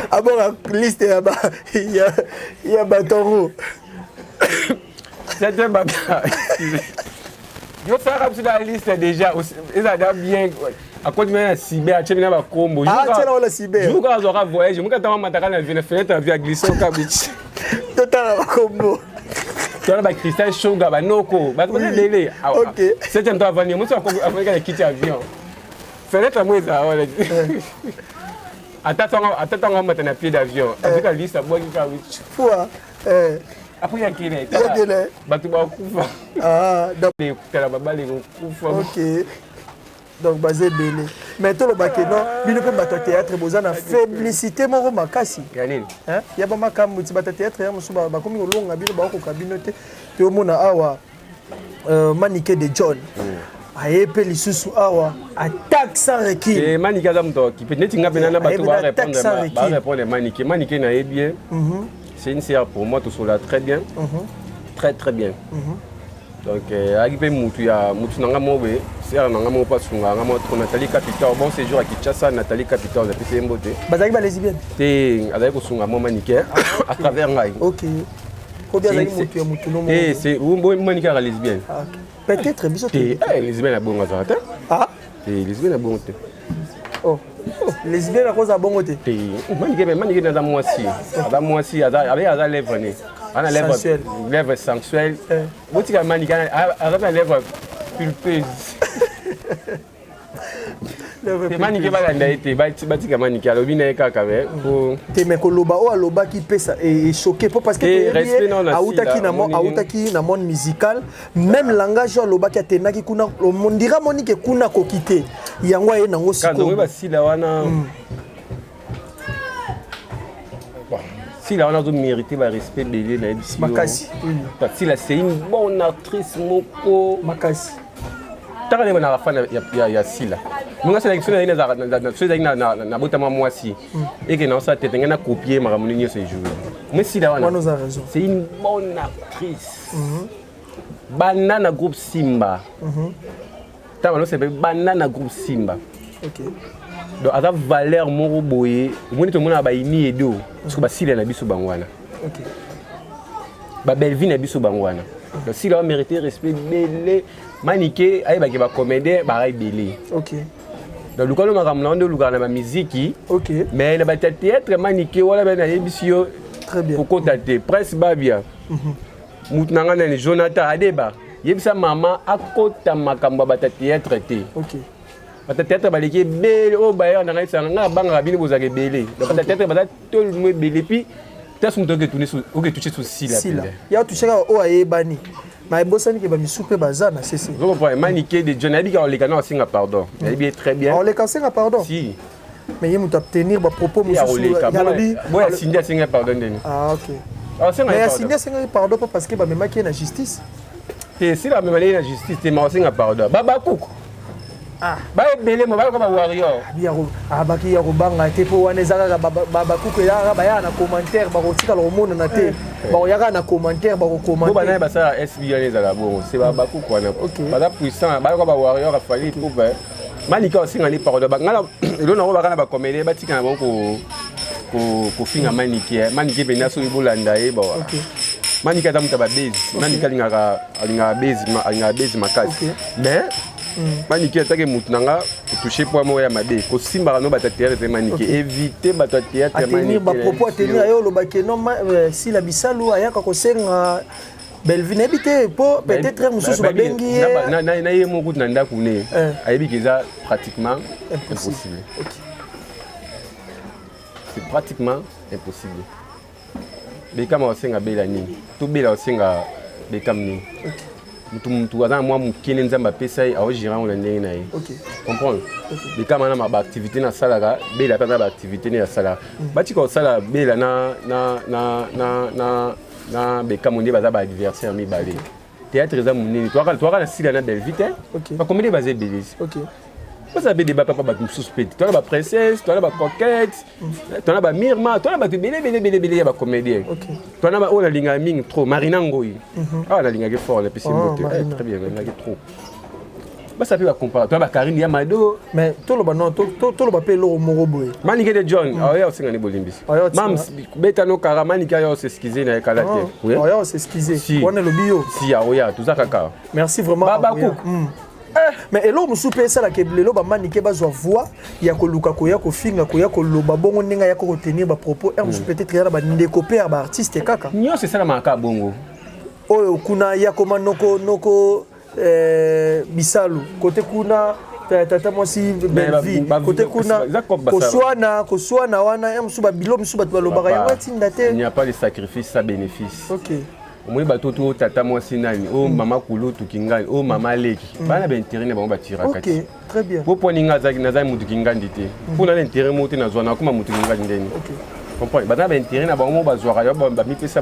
Abonga liste ya ba ya batongo. Septième baka yo salaka biso na liste déjà, ezalaka bien, akoti mena na cyber, atie mina bakombo. Ah, atie na wana cyber. Jour kaka azwaka voyage, moki atanga amataka na avion, na fenêtre avion aglisse oka bichi. Totala bakombo. Twana bacristal shoga, banoko bato baza ebele. Ok. Septième to avandi mosi avandika na kiti avion, fenêtre yango ezala wana, ata ntango amata na pied d'avion, azuka liste abwaki kaka. Fua eh. Après yakele. Yakele. Bato bakufa. Ah, donc tala babale kokufa. Ok, donc baza ebele, mais tolobake non, bino mpe bato ya théâtre boza na faiblicité moko makasi. Ya nini? Hein? Ya bamakambo ti bato ya théâtre ya mosusu bakomi kolonga bino, bakokoka bino te. Toyomona awa Manike de John aye mpe lisusu awa, attaque sans recul. Eh, Manike aza moto akipe neti nga mpena na bato. Ayebi na attaque sans recul. Barépondre Manike. Manike nayebi ye, c'est une sœur pour moi, tosola très bien, très très bien. Donc ayaki mpe mutu ya mutu na nga moko boye, sœur na nga moko mpo asungaka nga moko trop, Nathalie Capital. Bon séjour à Kinshasa, Nathalie Capital, napesi ye mbote. Bazalaki balesbienne? Te, azalaki kosunga mwa Manike à travers ngai. Ok, kobi azalaki motu ya motu no moko. Te, c'est Manike aka lesbienne? Ah, ok. Peut-être biso te. Eh, lesbienne abongo azalaka te. Ah. Te, lesbienne abongo te. Oh. Lesbienne akozala bongo te? Te, Manike, mais Manike aza mwasi, aza mwasi, aza abe aza lèvre ne ana lèvre. Sensuelle. Lèvre sensuelle. Eh. Botika Manike, aza na lèvre pulpeuse. Te, Manike balanda ye te, batika Manike, alobi na ye kaka me po Te, mais koloba oyo alobaki mpesa echoqué po parce que Te, toyebi ye respect nao na autaki Sila, na omoni autaki na monde musical, même langage oyo alobaki atendaki kuna, ondira monike kuna akoki te, yango aye nango. Kanzo Sikoyo basila wana. Bon, Sila wana azomérite barespect ebele, nayebisi yo. Makasi. Sila c'est une bonne actrice moko. Makasi. Taka ndenge naka fan ya Sila monga so ezalaki nabotama mwasi eke naosala tete ngai nakopie makambo nini nyonso ejoue mais Sila wana Wana oza raison. C'est une bonne actrice. Banda na groupe Simba, ntango balosepe banda na groupe Simba. Donc aza valeur moko boye, omoni tomonaka bayini edo soki basila na biso bango wana, babelvi na biso bango wana. Donc Sila bamérite respect ebele. Manike ayebaki bacomédien baka ebele. Donc luka no makambo na yo nde olukaka na bamiziki, mais na bato ya théâtre, Manike wana be nayebisi yo kokota te. Prince Babia, mutu na ngai nani, Jonathan Adeba, yebisa mama akota makambo ya bato ya théâtre te. Bato ya théâtre baleki ebele oyo bayaka na ngai, yebisaka ngai abangaka bino bozalaka ebele. Donc bato ya théâtre baza tolmo ebele, puis Te so moto oke touche so sila. Sila ya touche kaka oyo ayebani, ma ebosani ke bamisu mpe baza na sese. Ozo comprendre, Manike de John nayebi kaka oleka na asenga pardon, nayebi ye très bien. Oleka asenga pardon? Si. Mais ye moto atenir bapropos mosusu. Boya Cindy asenga pardon ndeni. Ah ok, mais ya Cindy asengaki pardon mpo parce que bamemaki ye na justice. Te, sila bamemaki ye na justice te, ma asenga pardon babakuku. Ah. Baebele mo bayoka bawarrior. Abaki ya kobanga te, mpo wana eza kaka bakuku, eza kaka bayaka na commentaire, bakotikala komonana te, eh. Bakoyaka na commentaire, bakokomante banaye basala sb wana ezala bongo, se bakuku wana baza puissant, bayoka bawarrior. Afali pouva Malika osengani pardon. Ngala elo nango baka na bacomédien batika na bango kofinga Manike. Manike mpenza, soki bolanda ye bawa, Manike aza moto ya babezi. Manike alingaka bezi, alingaka bezi makasi, mais Manike atake motu na nga kotouche po moko ya mabe kosimbaka no bato ya théâtre te. Manike, évite bato ya théâtre. Atenir bapropos, atenir aye olobaki no Sila Bisalu ayaka kosenga Bellevue, nayebi te mpo peut-être mosusu babengi ye. Na ye moko kutu na ndako ne ayebi ke eza pratiquement impossible, c'est pratiquement impossible. Bekama osenga bela nini to bela osenga Bekam nini? Mutu mutu aza na mwa mokene Nzambe apesa ye, aogérer yango na ndenge na ye, comprendre. Bekama na baactivité nasalaka, bela mpe aza na baactivité nde asalaka. Batika kosala bela na Bekamo nde baza baadversaire mibale. Théâtre eza monene, toaka na Sila na Bellevue te, bacomédie baza ebele. Baza mpe débat papa bato mosusu mpe te. Toana baprincesse, toana bacoquette, toana bamirma, toana bato ebele ebele ebele ebele ya bacomédien. Toana oyo nalingaka mingi trop, Marina Ngoi awa nalingaki fort, napesi mbote très bien, nalingaki trop. Basa mpe bacompara, toana bakarine ya Mado. Mais toloba non, toloba mpe eloko moko boye. Manike de John aoya osengani bolimbisi. Mams betano kara, Manike aya osexcuse na ye kala te. Oya osexcuse wana elobi yo. Si, aoya toza kaka. Merci vraiment. Babakuku. Mais eloko mosusu mpe esalaka lelo bamanike bazwa voix ya koluka koya kofinga, koya koloba bongo, ndenge ayaka kotenir bapropos r mosusu, peut-être ya na bandeko mpe ya baartiste kaka. Nyonso esalamaka kaka bongo. Oyo kuna ya koma noko noko Bisalu kote kuna, tata mwasi Bellevue kote kuna, koswana koswana wana ya mosusu, babilo mosusu bato balobaka yango etinda te. Il n'y a pas de sacrifice sans bénéfice. Omoni bato to tata mwasi nani oyo, mama kulutu kingani oyo, mama leki, bana baintérêt na bango batiraka ti. Très bien. Po poni nga nazali motu kingandi te, mpo na intérêt moko te nazwa, nakoma motu kingandi ndeni? Comprendre, baza na baintérêt na bango moko bazwaka yo, bamipesa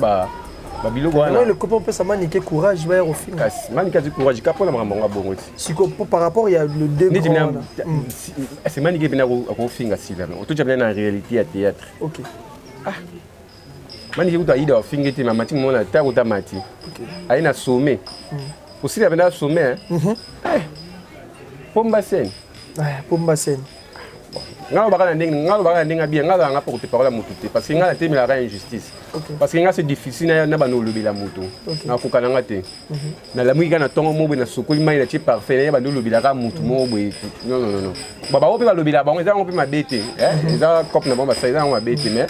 babiloko wana. Le copain opesa Manike courage, baya kofinga. Kasi Manike azwi courage ka mpona makambo yango abongo ti. Siko par rapport ya le deux grands, c'est Manike mpena akofinga Sila, ototya mpena na réalité ya théâtre. Ah, Manike kutu ayida afingi te, mamati mona ta kuta mati aye na sommet kosila mpena sommet pomba scène. Pomba scène. Nga lobaka na ndenge, nga lobaka na ndenge bien, nga azalanga mpo kote parole ya motu te, parce que nga natemelaka injustice, parce que nga c'est difficile na bando olobela motu, nakoka nanga te. Nalamuki kaka na ntongo moko boye, nasokoli mai, natie parfum, naye bando olobelaka motu moko boye. Non, non, non, bango mpe balobela bango, eza yango mpe mabe te, eza cope na bango basala, eza yango mabe te. Mais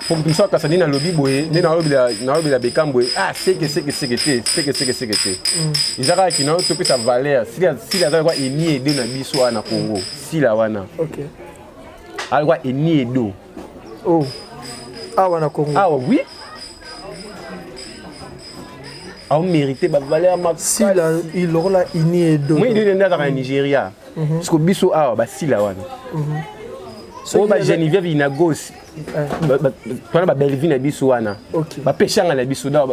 po motu mosusu akasa nde nalobi boye, nde nalobela Bekam boye, ah seke seke seke te, seke seke seke te. Eza kaka kina topesa valeur. Sila, Sila aza lokwa Eni Edo na biso wana na Congo. Sila wana alokwa Eni Edo. Oh, awa na Congo. Awa, oui, aomérite bavaleur. Sila lokola Ini Edo. Moi nde azalaka na Nigeria, parce que biso awa basila wana oyo bageneviève Inagos wana, babellevie na biso wana, bapeshanga na biso. Da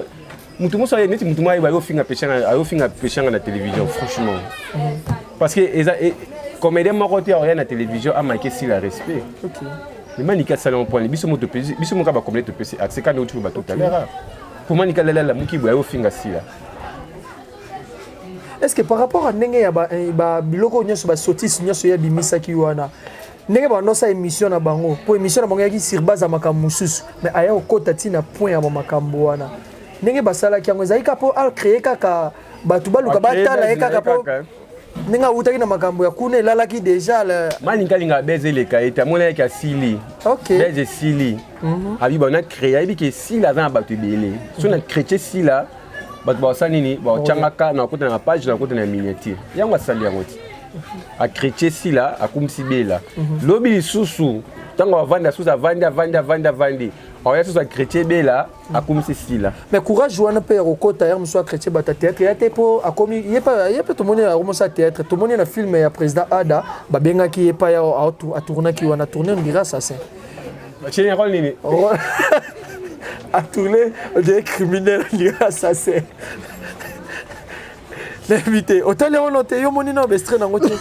mutu moso neti mutu moko ayeba ayofinga Peshanga, ayofinga Peshanga na télévision, franchement, parce que eza comédien moko te aoya na télévision amake Sila respect. Mais Manika asala ngo point biso moto, biso moko bacomédien topesi accès kanda oti bato tout à l'heure po Manika lalala moki boye ayofinga Sila. Est ce que par rapport à ndenge ya babiloko nyonso, basotise nyonso ye abimisaki wana, ndenge bandosa émission na bango, mpo émission na bango eyaki sur base ya makambo mosusu, mais aya kokɔta ntina point ya bamakambo wana, ndenge basalaki yango ezalaki kaka mpo acréer kaka bato baluka batala ye kaka, mpo ndenge awutaki na makambo ya kuna elalaki déjà? Maninga alingaka beze eleka ye te, amona yaki asili. Beze esili, abi bana créé, ayebi ke Sila aza na bato ebele. So na chrétien Sila, bato basala nini? Batyangaka na kota na page, na kota na miniature. Yango asali yango ti achrétien Sila, akumisi Bela. Lobi lisusu ntango avandi asusu, avandi, avandi, avandi, avandi. Oya susu ya chrétien bela akomisi sila. Mais courage wana mpe ya kokota ya mosusu ya chrétien bata théâtre ya te mpo akomi ye mpe tomoni akomisa théâtre, tomoni na film ya président Ada babengaki ye pa ya atournaki wana, tourne on dirait assassin. Batieni rôle nini? Atourne on dirait criminel, on dirait assassin. Nayebi te, otali yango no te, yo omoni na bestre nango te,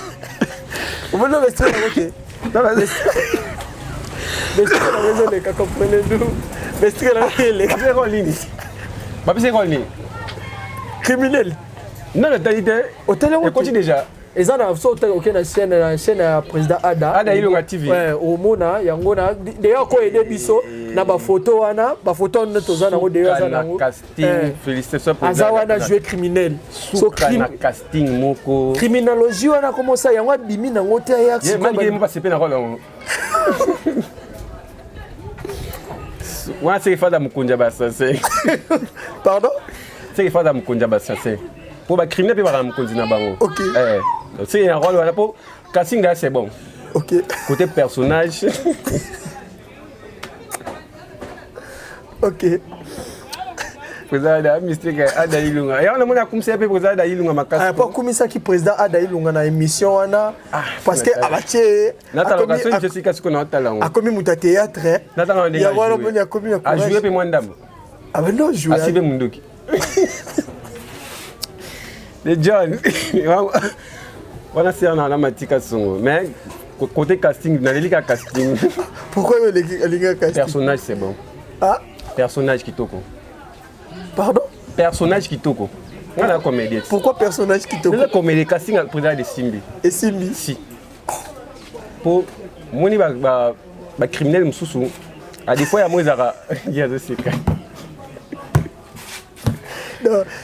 omoni na bestre nango te, bestre nango ezoleka, comprenez nous, bestre nango eleka. Rôle nini bapesi? Rôle nini? Criminel. Non, natali te. Otali yango? Ekoti déjà. Eza na so otali, oke na chaîne, na chaîne ya président Ada. Ada Ilonga TV. Ouais, omona yango na deya koyede biso na bafoto wana, bafoto wana toza nango deya, aza nango. Casting, félicitations. Aza wana, jouer criminel. So na casting moko. Criminologie wana komosa yango abimi nango te aya. Ye mo pe na rôle yango wana, seke fada mokonzi ya basase. Pardon? Seke fada mokonzi ya basase, mpo bacriminel mpe bakala mokonzi na bango. Seke na rôle wana, mpo casting là c'est bon. Côté personnage. Président Ada mystique, Ada Ilunga, yango namoni akumisa ye mpe président Ada Ilunga makasi. Po akumisaki président Ada Ilunga na émission wana parce que abatie. Natalaka soki esika sikoyo naotala yango. Akomi moto ya théâtre. Natala ndenge yango wana omoni akomi na ajoue mpe mwa ndambo. Abando joue. Asibe munduki de John wana ser na matika songo, mais côté casting naleli ka casting. Pourquoi olinga casting? Personnage c'est bon. Ah. Personnage kitoko. Pardon? Personnage kitoko, nga na comédien. Pourquoi personnage kitoko? Eza comédie, casting président de Simbi. Esimbi. Si po moni bacriminel mosusu a des fois yango ezalaka ye azoseka,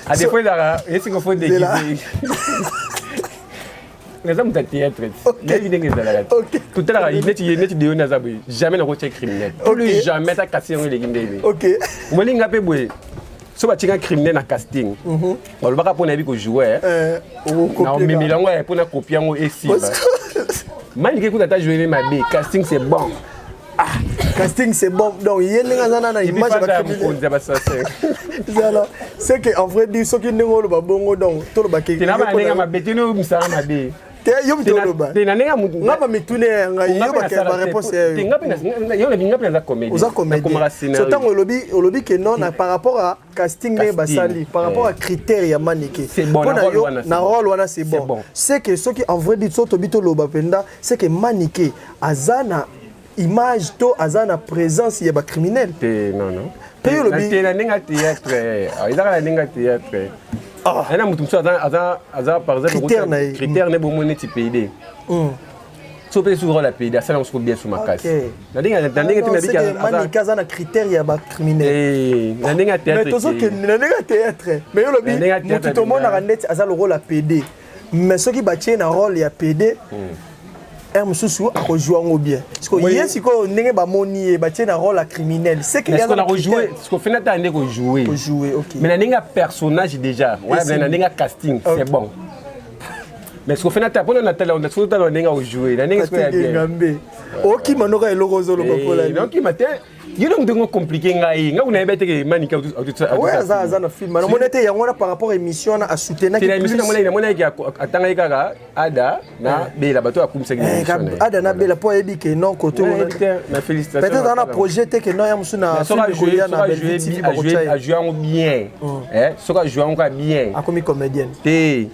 a des fois ezalaka esika faut déguiser, naza moto ya théâtre, nayebi ndenge ezalaka. Totalaka neti Deyoni aza boye, jamais nakotia criminel, plus jamais, ata kasi yango eleki ndenge omoni nga mpe boye. So batinga criminel na casting, balobaka mpo nayebi kojoue, na omemela yango mpo na kopie yango esimba. Manike kuta ata joue mabe, casting c'est bon. Ah, casting c'est bon, donc ye ndenge aza na image ya mokonzi ya basase. Ezala c'est que en vrai dire, soki ndenge oloba bongo, donc toloba ke te na bandenge mabe te, no misala mabe. Te, yo moto oloba. Te, na ndenge nga bamituna ya ngai, yo baréponse ya yo. Yo nga mpe naza comédien. Oza comédien, so ntango olobi, olobi ke non, na par rapport à casting ndenge basali, par rapport à critère ya Manike mpona yo na rôle wana, c'est bon. C'est que soki en vrai dire, so tobi toloba mpenza, c'est que Manike aza na image to aza na présence ya bacriminel. Te, non, non. Mpe yo olobi te na ndenge ya théâtre, ezaka na ndenge ya théâtre ena moto mosusu aza par exemple critère na ye. Critère ne bomo neti PD, so mpe soki rôle ya PD asala yango soko bien so makasi na ndenge te. Nabiki aza na critère ya bacriminel. Na ndenge ya théâtre. Mais tozokende na ndenge ya théâtre, mais yo olobi motu tomonaka ndeti aza le rôle ya PD, mais soki batie na rôle ya PD heure mosusu akozwa yango bien. Sikoyo ye, sikoyo ndenge bamoni ye, batie na rôle ya criminel, c'est que siko fena ta nde kojouer. Kojouer, ok. Mais na ndenge ya personnage déjà wana, na ndenge ya casting c'est bon, mais siko fena ta mpona natala, siko tala ndenge akojouer na ndenge sikoyo ya bien. Ngambe okima noka eloko ozoloba mpola. Okima te, yo donc ndenge compliqué ngai, ngai kuna yebi teke Manika. Ouais, aza na film, namoni ete yango wana par rapport émission wana asoutenaki. Na émission namonaki atangaki kaka Ada na Bela, bato akumisaki. Ada na Bela, mpo ayebi ke non, côté peut-être ana projet te ke non, ya mosu na film koya na Belgique TV bakotia. Ajoue yango bien, soki ajoue yango kaka bien. Akomi comédienne. Te,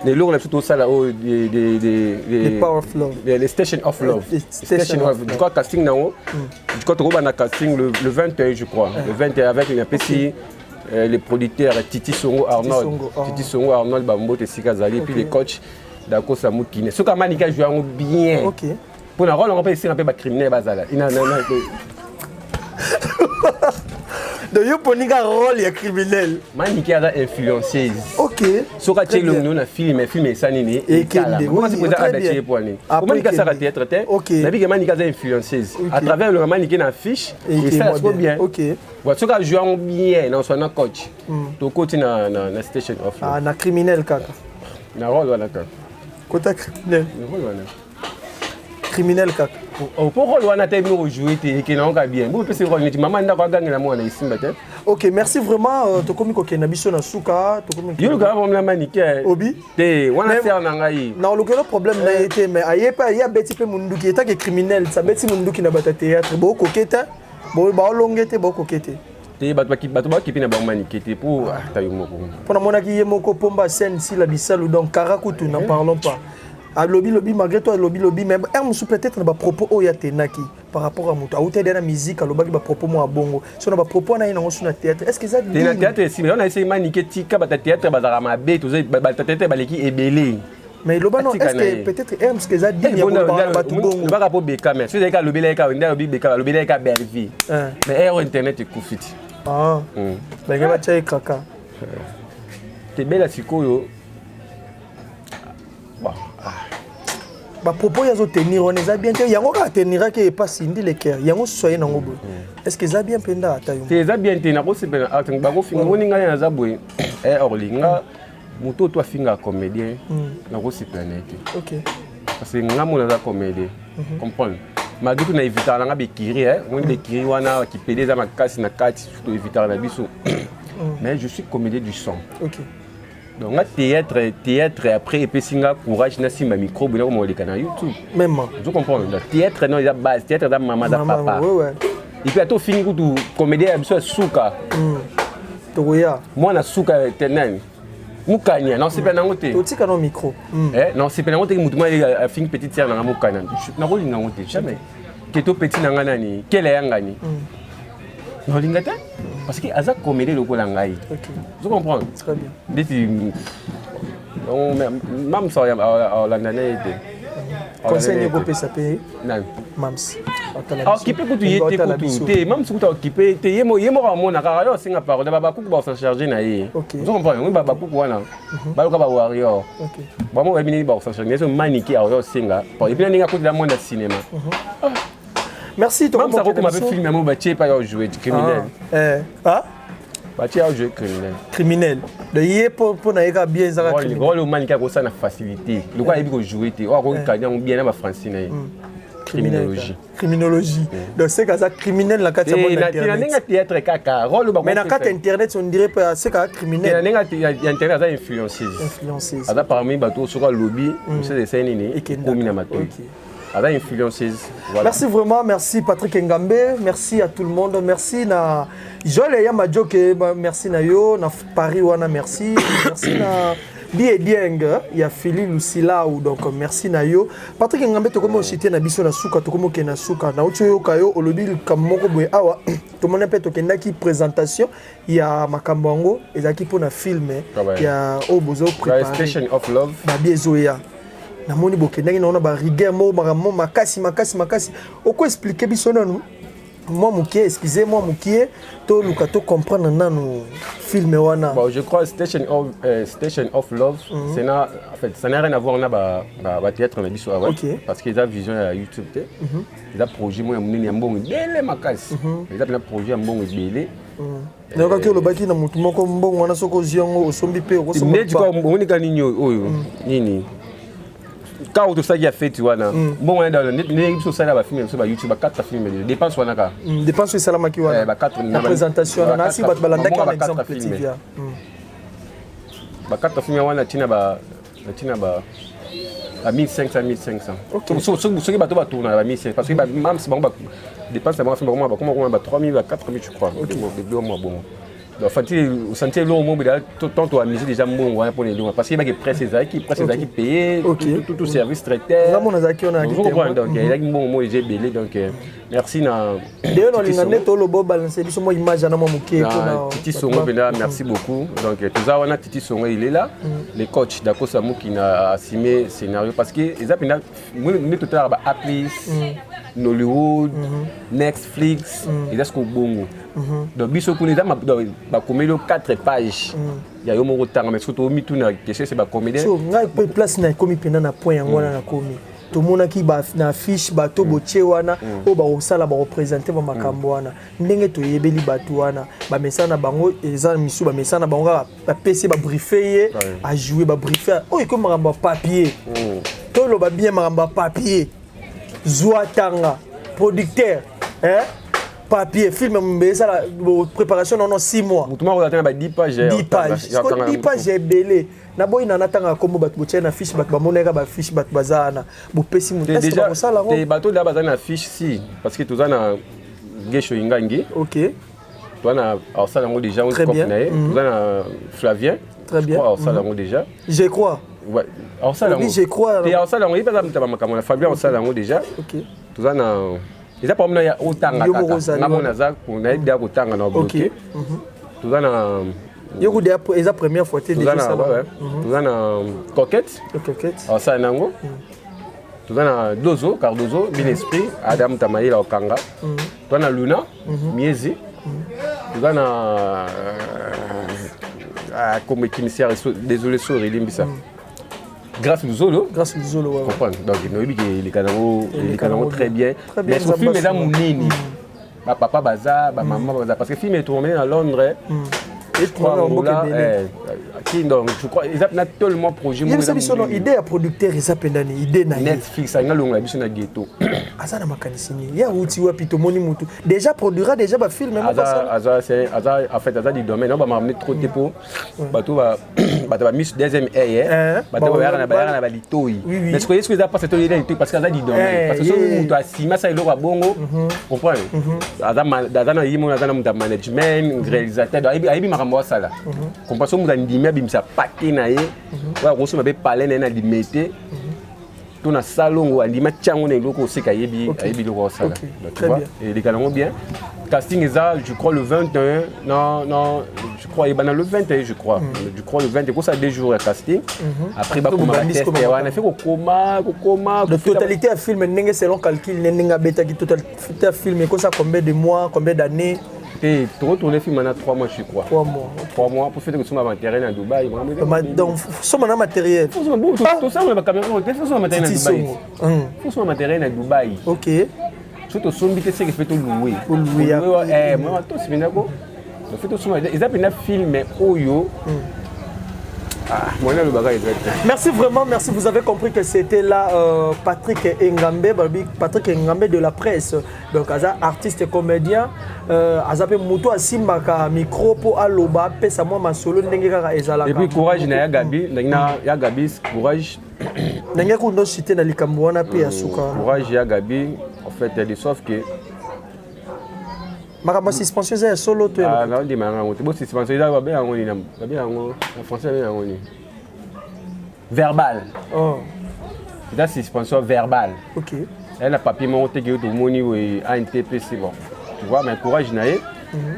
eloko na biso tosala oyo. The Power of Love. The Station of Love. Station of, je crois, casting nango, je crois tokobanda casting le 21, je crois le 21, avec napesi les producteurs Titi Songo Arnold, Titi Songo Arnold bambote esika azali, et puis les coachs Dakosa Mokine. Soki amaniki ajoue yango bien mpo na rôle yango mpe esenga mpe bacriminel bazala. Donc yo poninga rôle ya criminel. Maniki aza influenceuse. Soki atie elongi na film, film esa nini? Ekende. Président adatie ye po ani Maniki asaka théâtre te. Nabike Maniki aza influenceuse, à travers elongi Maniki na affiche esala siko bien. Soki ajoue yango bien na oswa na coach, tokoti na Station of Na criminel kaka. Na rôle wana kaka. Kota criminel. Na rôle wana. Criminel kaka. Po rôle wana ata bino kojoue te, ekende yango ka bien. Bopesi rôle neti mama ndako agangela mwana, esimba te. Ok, merci vraiment. Tokomi kokende biso na suka, tokomi. Yo lukaka vraimen Manike. Obi. Te, wana sere na ngai. Na olukelo problème na ye te, mais aye mpe, aye abeti mpe munduki etake criminel, abeti munduki na bato ya théâtre, bokoke te, baolonge te, bokoke te. Te, bato bakipi na bango Manike te, mpo ata yo moko. Mpo namonaki ye moko pomba scène Sila Bisalu, donc kara kutu, n'en parlons pas. Alobi lobi, malgré toi alobi lobi, mais un mosusu peut-être na bapropos oyo atenaki par rapport à moto auta ede na musique, alobaki bapropos mwa bongo so na bapropos na ye nango su na théâtre, est ce que eza te na théâtre esimi wana? Eseki Manike, tika bato ya théâtre bazalaka mabe, bato ya théâtre baleki ebele. Mais loba non, est ce que peut-être est ce que eza digne ya kolobaka na bato bongo? Lobaka mpo beka, mais soki ezalaki alobela ye kaka nde alobi beka, alobela ye ka Bellevie, mais ere internet ekufi ti. Bange batya ye kaka. Te, bela sikoyo. Bapropos oyo azotenir wana eza bien te. Yango kaka ateniraki epa Cindy Leker, yango susu aye nango boye, est ce que eza bien mpenza ata yo? Te, eza bien te. Nakosepela na acte bakofinga. Omoni ngai naza boye, Orly, nga moto oyo to afingaka comédien, nakosepela na ye te. Parce que nga mona aza comédien, comprendre? Malgré tout na évitaka nanga bekiri, omoni bekiri wana kipede eza makasi na kati, to évitaka na biso, mais je suis comédien du sang. Donc nga théâtre après epesi nga courage nasimba micro boye, nakoma koleka na YouTube. Même. Ozo comprendre? Donc théâtre non, eza base. Théâtre eza mama, eza papa. Et puis ata ofingi kutu comédien ya biso ya suka. Tokoya. Mwana suka te nani, Mukanya, na osepela nango te. Totika no micro. Na osepela nango te. Mutu moko afingi petite sœur nanga Mukanya, nakolinga yango te, jamais. Ke to petit nanga nani, kele yangani, naolinga te, parce que aza comédien lokola ngai. Ozo comprendre? Ndeti Mams aolanda na ye te. Conseil nini okopesa mpe? Nani? Mams. Aokipe kutu ye te, kutu te. Mams kutu aokipe te, ye moko amona kaka yo asenga pardon. Bakuku baosan charge na ye. Ozo comprendre? Bakuku wana baluka bawarrior bango, bayebi ndenge bakosan charge. So Manike aoya osenga et puis na ndenge akotela monde ya cinéma. Merci. Mams akokoma mpe film yango, batie epai ya ojouer criminel. Batie ya ojouer criminel. Criminel de ye mpo na ye kaka bien ezaka. Rôle oyo Manike akosala na facilité, lokola ayebi kojouer te, oyo akokani yango bien na bafrançais na ye, criminologie. Criminologie, donc c'est aza criminel na kati ya monde internet. Na ndenge théâtre kaka rôle. Mais na kati internet, on dirait pas c'est kaka criminel. Na ndenge ya internet aza influenceuse. Influenceuse. Aza parmi bato soki alobi, mosusu esali nini, ekomi na matoi. Aza influenceuse. Voilà. Merci vraiment, merci Patrick Ngambe, merci à tout le monde, merci na Joël Yamajoke, merci na yo, na Paris wana, merci, merci na Bie Dieng, ya Philly Lucilau, donc merci na yo. Patrick Ngambe, tokomi osite na biso na suka, tokomi okende na suka. Na uti oyoka yo olobi likambo moko boye awa, tomoni mpe tokendaki présentation ya makambo yango ezalaki mpona film ya oyo bozo préparer Station of Love. Babi ezoya. Namoni bokendaki nango na barigueur moko, makambo makasi makasi makasi. Oko expliquer biso nanu mwa mokie, excuse, mwa mokie, toluka to comprendre nanu film wana. Bon, je crois Station of Love, c'est na, en fait, ça n'a rien à voir na ba théâtre na biso awa. Parce que eza vision ya YouTube te. Eza projet moko ya monene, ya mbongo ebele makasi. Eza mpenza projet ya mbongo ebele. Nayokaki olobaki na motu moko, mbongo wana soki ozwi yango, osombi mpe. Neti omonika nini oyo nini kaka tosalaki ya feti wana, mbongo wana ndenge biso osala bafilm na biso ba YouTube, ba 4 film de dépense wana kaka. Dépense esalamaki wana na présentation wana, nasi bato balandaki wana, Exemple TV. Ba 4 film wana ntina ba ntina ba 1500 1500, soki bato batournaka ba 1500, parce que mams bango dépense na bango film bakoma bakoma ba 3000, ba 4000, je crois, biloko mwa bongo. Donc fanti osanti eloko moko déjà tant toamise déjà mbongo wana mpona eloko, parce que yebaki presse ezalaki, presse ezalaki payé, tout service traiteur. Ngambo nazalaki wana. Donc ezalaki mbongo moko eza ebele. Donc merci na Deyo nalinga nde toloba, obalance biso mwa image ana mwa moke. Titi Songo mpenza, merci beaucoup. Donc toza wana, Titi Songo, il est là, le coach Dakosa Mukina assumer scénario, parce que eza mpenza nde totalaka ba applis Nollywood, Netflix, eza siko bongo. Donc biso kuna eza bakomeli yo 4 pages ya yo moko tanga, mais soki tomituna question, c'est bacomédien. So ngai mpe place na ekomi mpenza na point yango wana, nakomi tomonaki na affiche bato botie wana oyo bakosala, bakoprésenter bamakambo wana ndenge toyebeli bato wana, bamesana na bango eza misu, bamesana na bango kaka bapesi, babriefer ye, ajoue, babriefer oyo ekomi makambo ya papier. Toloba bien, makambo ya papier. Zwa tanga producteur, hein? Papier film mbe esala préparation nono 6 mois. Motu moko atanga ba 10 pages. 10 pages. 10 pages ebele. Naboyi na natanga kombo bato botia na fiche, bato bamonaka ba fiche, bato baza wana bopesi moto, est-ce que bakosala yango? Te, bato da baza na fiche si, parce que toza na Gesho Ingangi. OK. Toza na asala yango déjà on na ye. Toza na Flavien. Très bien. Je crois asala yango déjà. Je crois. Ouais, asala yango. Je crois. Te, asala yango, ye mpe aza moto ya bamakambo na Flavien, asala yango déjà. OK. Toza na eza problème ya otanga kaka nga mona naza nayebi deya kotanga na bloqué. Toza na yo kude eza première fois te. Toza na toza na Coquette. Coquette. Asala nango. Toza na Dozo Cardozo bin esprit Adam Tamayela okanga. Toza na Luna Miezi. Toza na comme émissaire, désolé, sorry, limbisa. Grâce Luzolo. Grâce Luzolo, ouais. Comprendre. Donc, noyebi ke eleka nango, eleka nango très bien. Mais ce film eza monene. Ba papa baza, ba maman baza, parce que film est tourné à Londres. Et je crois Angola, qui donc je crois eza na tellement projet. Yebisa biso no idée ya producteur eza mpenza ni idée na ye. Netflix anga longola biso na ghetto. Aza na makanisi nini? Ye awuti wapi? Tomoni mutu déjà produira déjà bafilm. Aza aza c'est aza en fait aza du domaine, ba m'a trop te po bato ba bato ba miss deuxième air, bato bayaka na bayaka na balitoi, mais ce que yesu eza parce que toyeda litoi, parce que aza du domaine, parce que soki moto asima asala eloko ya bongo, comprendre, aza aza na ye moko, aza na moto ya management, réalisateur, donc ayebi makambo asala, comprendre. Soki moto andimi abimisa pake na ye oyo akosomba mpe palais na ye na limete to na salongo, andimi atia yango na eloko oseka, ayebi ayebi eloko asala. Donc, tu vois, eleka nango bien. Casting eza, je crois, le 21, non non, je crois ebana le 21, je crois, je crois le 20, ekosa 2 jours ya casting. Après bakoma batest wana, fe kokoma kokoma. De totalité ya film, ndenge selon calcul ne ndenge abetaki, totalité ya film ekosa combien de mois, combien d'années? Te, tokotourne film na 3 mois, je crois. 3 mois. 3 mois pour faire kosomba baterrain na Dubai. Donc soma na matériel. Tosomba bacaméra te, tosomba matériel na Dubai, tosomba matériel na Dubai. So tosombi te, seke fe tolouer. Tosi mpenza ko fe tosomba, eza mpenza film oyo mwana alobaka eza te. Merci vraiment, merci. Vous avez compris que c'était là Patrick Engambe, balobi Patrick Engambe de la presse. Donc aza artiste comédien, aza pe moto asimbaka micro po aloba, apesa mwa masolo ndenge kaka ezalaka. Et puis courage na ya Gabi, ndenge na ya Gabi, courage. Ndenge kundo cité na likambo wana mpe ya suka. Courage ya Gabi, en fait, de sauf que Makambo ya suspension eza ya solo to? Ah, naondima yango te. Bo suspension eza, babenga yango nini? Babenga yango na français, babenga yango nini? Verbal. Oh. Eza suspension verbale. Eza na papier moko te ke tomoni oyo ANTPC. Bon, tu vois, mais courage na ye,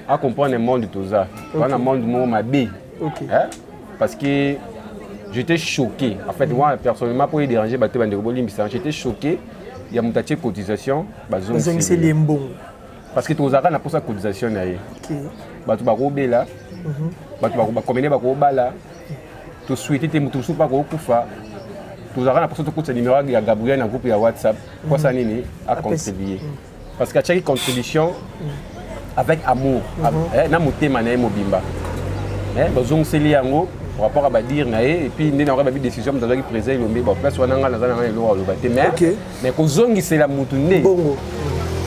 acomprendre monde toza wana, monde moko mabe. Hein? Parce que j'étais choqué, en fait, moi personnellement, pour déranger bato, bandeko bolimbisa, j'étais choqué ya moto atie cotisation. Bazongiseli ye mbongo. Parce que tozalaka na mposa cotisation na ye. Bato bakobela, bato bakomene, bakobala, tosouhaite te moto mosusu mpe akokufa. Tozalaka na mposa tokotisa numéro ya Gabriel na groupe ya WhatsApp mposa nini acontribue, parce que atiaki contribution avec amour na motema na ye mobimba. Bazongiseli yango par rapport à badire na ye. Et puis nde nakoki babi décision moto azwaki, président Elombe. Bon, place wana nga naza na ngai eloko aloba te, mais kozongisela motu nde bongo.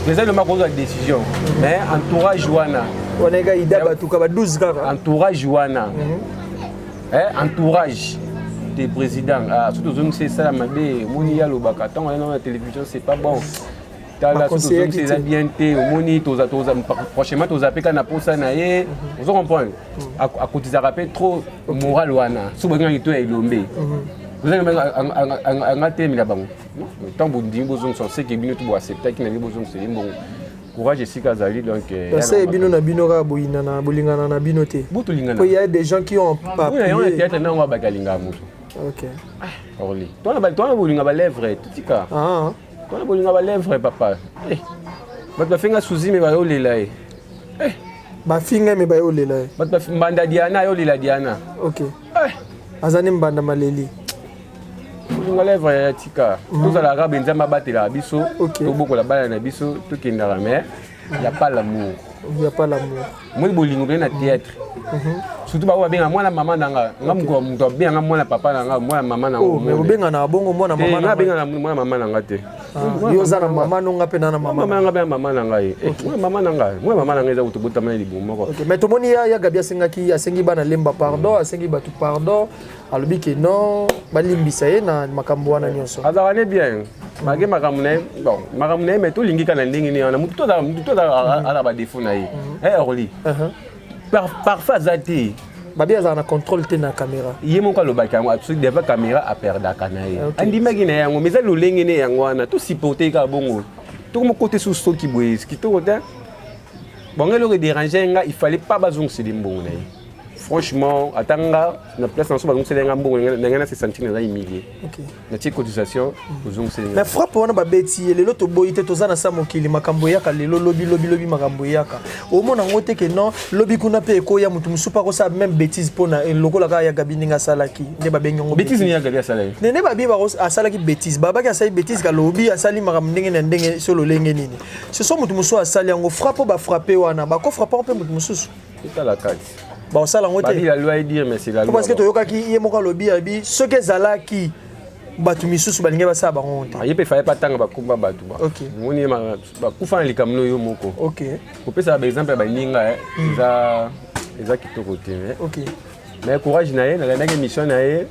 Président Elombe akozwa décision, mais entourage wana. Wana eka ida batuka ba 12 kaka. Entourage wana, entourage te président, soki tozongisi esala mabe. Omoni ye alobaka ntango aya na télévision, c'est pas bon. Tala, soki tozongisi eza bien te. Omoni, prochainement toza mpe kaka na posa na ye, ozo comprendre, akotizaka mpe trop moral wana. So bokengaki to ya Elombe anga telemela bango ntango bondimi bozongisa, seke bino to boacceptaki na bino bozongisa ye mbongo. Courage esika azali. Donc se bino na bino kaka boyinana, bolingana na bino te. Botolingana. Il y a des gens qui ont appuyé théâtre nango abaki alingaka moto. Orly, twana bolinga balèvre, totika twana bolinga balèvre, papa. Bato bafinga Suzi me bayolela ye. Bafinga me bayolela ye. Bato mbanda Diana ayolela Diana. Ok, aza ne mbanda maleli. Bolinga lèvre ya tika. Tozalaka be, Nzambe abatelaka biso, tobokola bana na biso, tokendaka, mais y a pas l'amour. Y a pas l'amour. Moi bolingo mpe na théâtre, surtout bango babenga mwana mama na nga, nga moko moto abenganga mwana papa na nga, mwana mama na nga. Obengana bongo mwana mama? Nga abengana mwana mama na nga te. Ah, yo oza na mama no nga mpe na na mama na nga mpe mama na ngai eh, mwa mama na ngai mwa mama na ngai eza kotobotama na libumu moko. Mais tomoni ya ya Gabi asengaki, asengi bana Lemba pardon, asengi bato pardon, alobi ke non, balimbisa ye na makambo wana nyonso. Azalaka ne bien malgré makambo na ye, bon, makambo na ye, mais tolingi kaka na ndenge nini wana. Motu to azala badefo na ye. Eh, Orly parfait aza te. Babi azala na contrôle te na caméra. Ye moko alobaki yango, soki devant caméra aperdaka na ye. Andimaki na ye yango, mais eza lolenge ne yango wana, tosupporte kaka bongo. Tokomokote su soki boye kitoko te. Bongo eloko edérange nga, il fallait pas bazongisela mbongo na ye. Franchement, ata nga na place na so bazongisela nga mbongo na ngai, na se sentir naza humilié. Natie cotisation, ozongiseli. Mais frappe wana babeti ye lelo, toboyi te, toza na sa mokili, makambo eyaka lelo, lobi, lobi, lobi, makambo eyaka. Omona yango te ke non, lobi kuna mpe ekoya, motu mosusu mpe akosala même bêtise mpona lokola kaka ya Gabi ndenge asalaki, nde babengi yango. Bêtise nini ya Gabi asala ye? Nde babi asalaki bêtise, babaki asali bêtise, kalobi asali makambo ndenge na ndenge, so lolenge nini. Ce so motu mosusu asali yango, frappe oyo bafrappe wana, bakofrappe yango mpe motu mosusu. Etala kati. Bakosala yango te. Babi, la loi est dire, mais c'est la loi. Parce que toyokaki ye moko alobi, abi soki ezalaki bato misusu balingi basala bango te. Ye mpe faye patanga bakumba bato. Moni bakufa na likambo no yo moko. Kopesaka baexemple ya baninga eza kitoko te. Mais courage na ye, nalandaki émission na ye.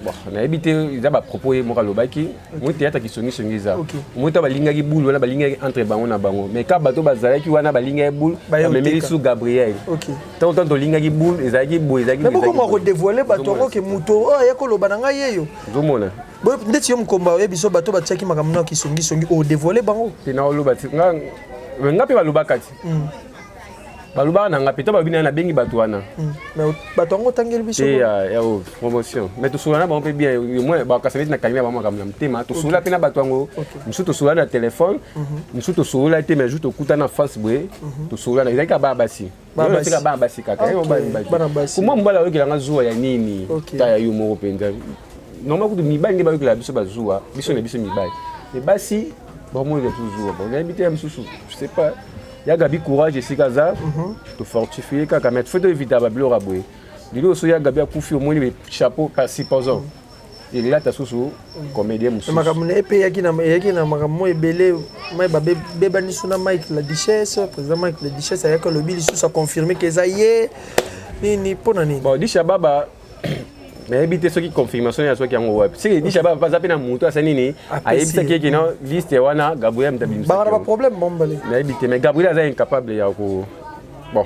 Bon, nayebi te, eza bapropos ye moko alobaki. Moi théâtre kisongisongi eza moi to balingaki boule wana, balingaki entre bango na bango, mais ka bato bazalaki wana balingaki boule, bamemeli su Gabriel. Ntango ntango tolingaki boule, ezalaki boye, ezalaki. Mais bokoma kodévoile bato yango ke moto oyo aye koloba na ngai yeyo. Ozomona. Ndeti yo mokomba oyebi so bato batiaki makambo na kisongisongi, odévoile bango. Te, na oloba ti nga mpe balobaka ti balobaka na nga mpe to balobi na nabengi bato wana. Mais bato yango otangeli biso. Te, ya promotion, mais tosola na bango mpe bien. Moi bakasa neti nakangi na bango makambo na motema, tosola mpe na bato yango. Mosusu tosola na telefone, mosusu tosola te, mais jour tokuta na face boye, tosola na ezalaki kaka bana basi, tika bana basi kaka. Kuma mobali ayokelanga zuwa ya nini? Ta ya yo moko mpenza. Normal kutu mibali nde bayokela biso bazuwa, biso na biso mibali, mais basi bamonela toujours. Bon, nayebi te ya mosusu, je sais pas. Ya Gabi, courage esika aza, tofortifie kaka, mais faut toevita babiloko ya boye. Lelo so ya Gabi akufi, omoni chapeau par supposons elata susu comédien mosusu. Makambo na ye mpe eyaki na makambo mo ebele mai babebani so na Mike la Duchesse. Président Mike la Duchesse ayaki, alobi lisusu, aconfirme ke eza ye nini, mpo na nini? Bon, Disha Baba, nayebi te soki confirmation ye azwaki yango wapi. Soki Disha Baba aza mpe na motu asa nini ayebisaki eke na liste wana Gabriel moto abimisaki. Baka na baproblème mombale. Nayebi te, mais Gabriel aza incapable ya ko, bon,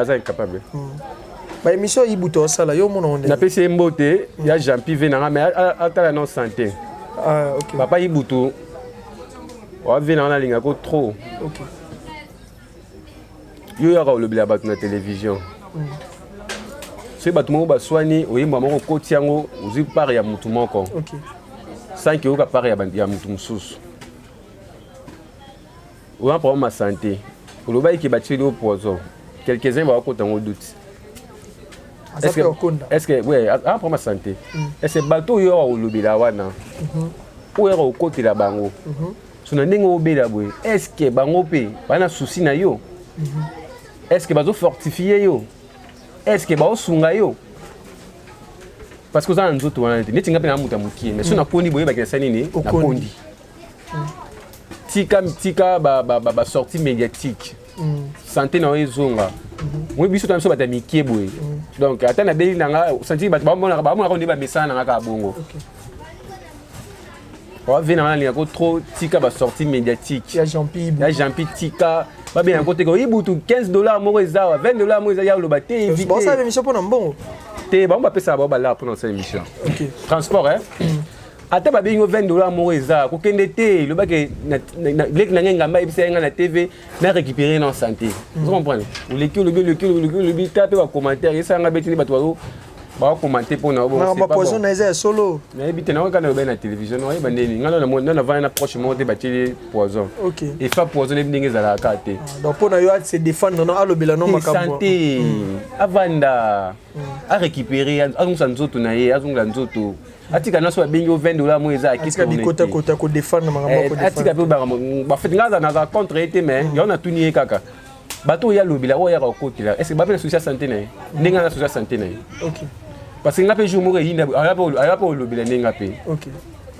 aza incapable. Baémission Ibutu osala, yo omona ngo ndenge? Napesi ye mbote ya Jean Pive nanga, mais atala non santé. Papa Ibutu oave nanga, nalingako trop. Yo yaka olobela bato na télévision, soki bato moko baswani, oyemba moko, okoti yango, ozwi part ya motu moko sans ke oyoka part ya motu mosusu. Oza problème ya santé, olobaki ke batieli yo poison, quelques-uns bakokota yango doute. Est-ce que ouais, un problème ya santé, est-ce que bato oyo olobela wana, oyo yaka okotela bango so na ndenge obela boye, est ce que bango mpe bana souci na yo? Est ce que bazofortifie yo? Est ce que baosunga yo? Parce que oza na nzoto wana te neti nga mpe na moto ya mokie, mais so nakondi boyebaki nasali nini, nakondi. Tika, tika basortie médiatique, santé na yo ezonga. Moi biso ta biso bato ya mikie boye, donc ata nabeli na nga santi, bato bamonaka nde bamesana na nga kaka bongo. Oave na nga nalingako trop, tika basortie médiatique. Ya Jean-Pi. Ya Jean-Pi, tika babenga yango teke oyibutu 15 $ moko eza awa, 20 $ moko eza ya oloba te, évite. Basala émission mpo na mbongo. Te, bango bapesaka bango balaa mpona kosala émission, transport, hein? Ata babengi yo 20 $ moko eza, kokende te. Lobaki leki na ngai ngamba ayebisa ye ngai na TV na récupérer na santé. Ozo comprendre? Oleki, olobi, oleki, oleki, olobi, ta mpe bacommentaire esalanga betini, bato bazo bakokomante mpona. Makambo poison na eza ya solo? Nayebi te, naoka na lobai na télévision, naoyeba ndeni ngai na navanda na proche moko te batieli poison. Efa poison, nayebi ndenge ezalaka kaka te. Donc mpo na yo ase défendre no, alobela no makambo. Santé, avanda, arécupéré, azongisa nzoto na ye, azongela nzoto, atika nyonso. Babengi yo 20 $ mo eza. Atika bikotakota kodefendre makambo. Atika mpe bafete. Ngai naza contre ye te, mais yango natuni ye kaka, bato oyo alobela, oyo ayaka kokotela, est ce que bape na souci ya santé na ye ndenge aza souci ya santé na ye? Parce que nga mpe jour moko eyinda, aya mpe olobela ndenge nga mpe.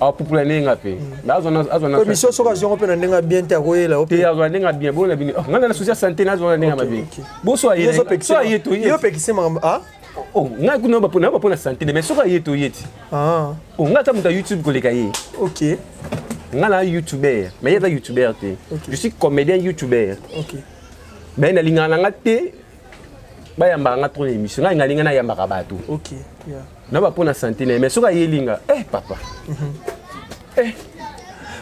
Apupula ndenge nga mpe mm. émission soki azwi yango mpe na ndenge ya bien te akoyela te azwa ndenge ya bien bona bino oh, nga na souci ya santé nazwa na ndenge ya mabe boso aye toye opekisi makambo ah? Oh, ngai kuna na bapo na santé mais soki aye toye ti ah. oh, ngai ata moto ya youtube koleka ye ok ngai na youtuber mais ye aza youtuber te je suis comédien youtuber mais nalingaka na nga te bayambaka nga trop na émission ngai nalinga nayambaka bato na ba pona santé na ye mais soki ayeli nga eh papa mm -hmm. eh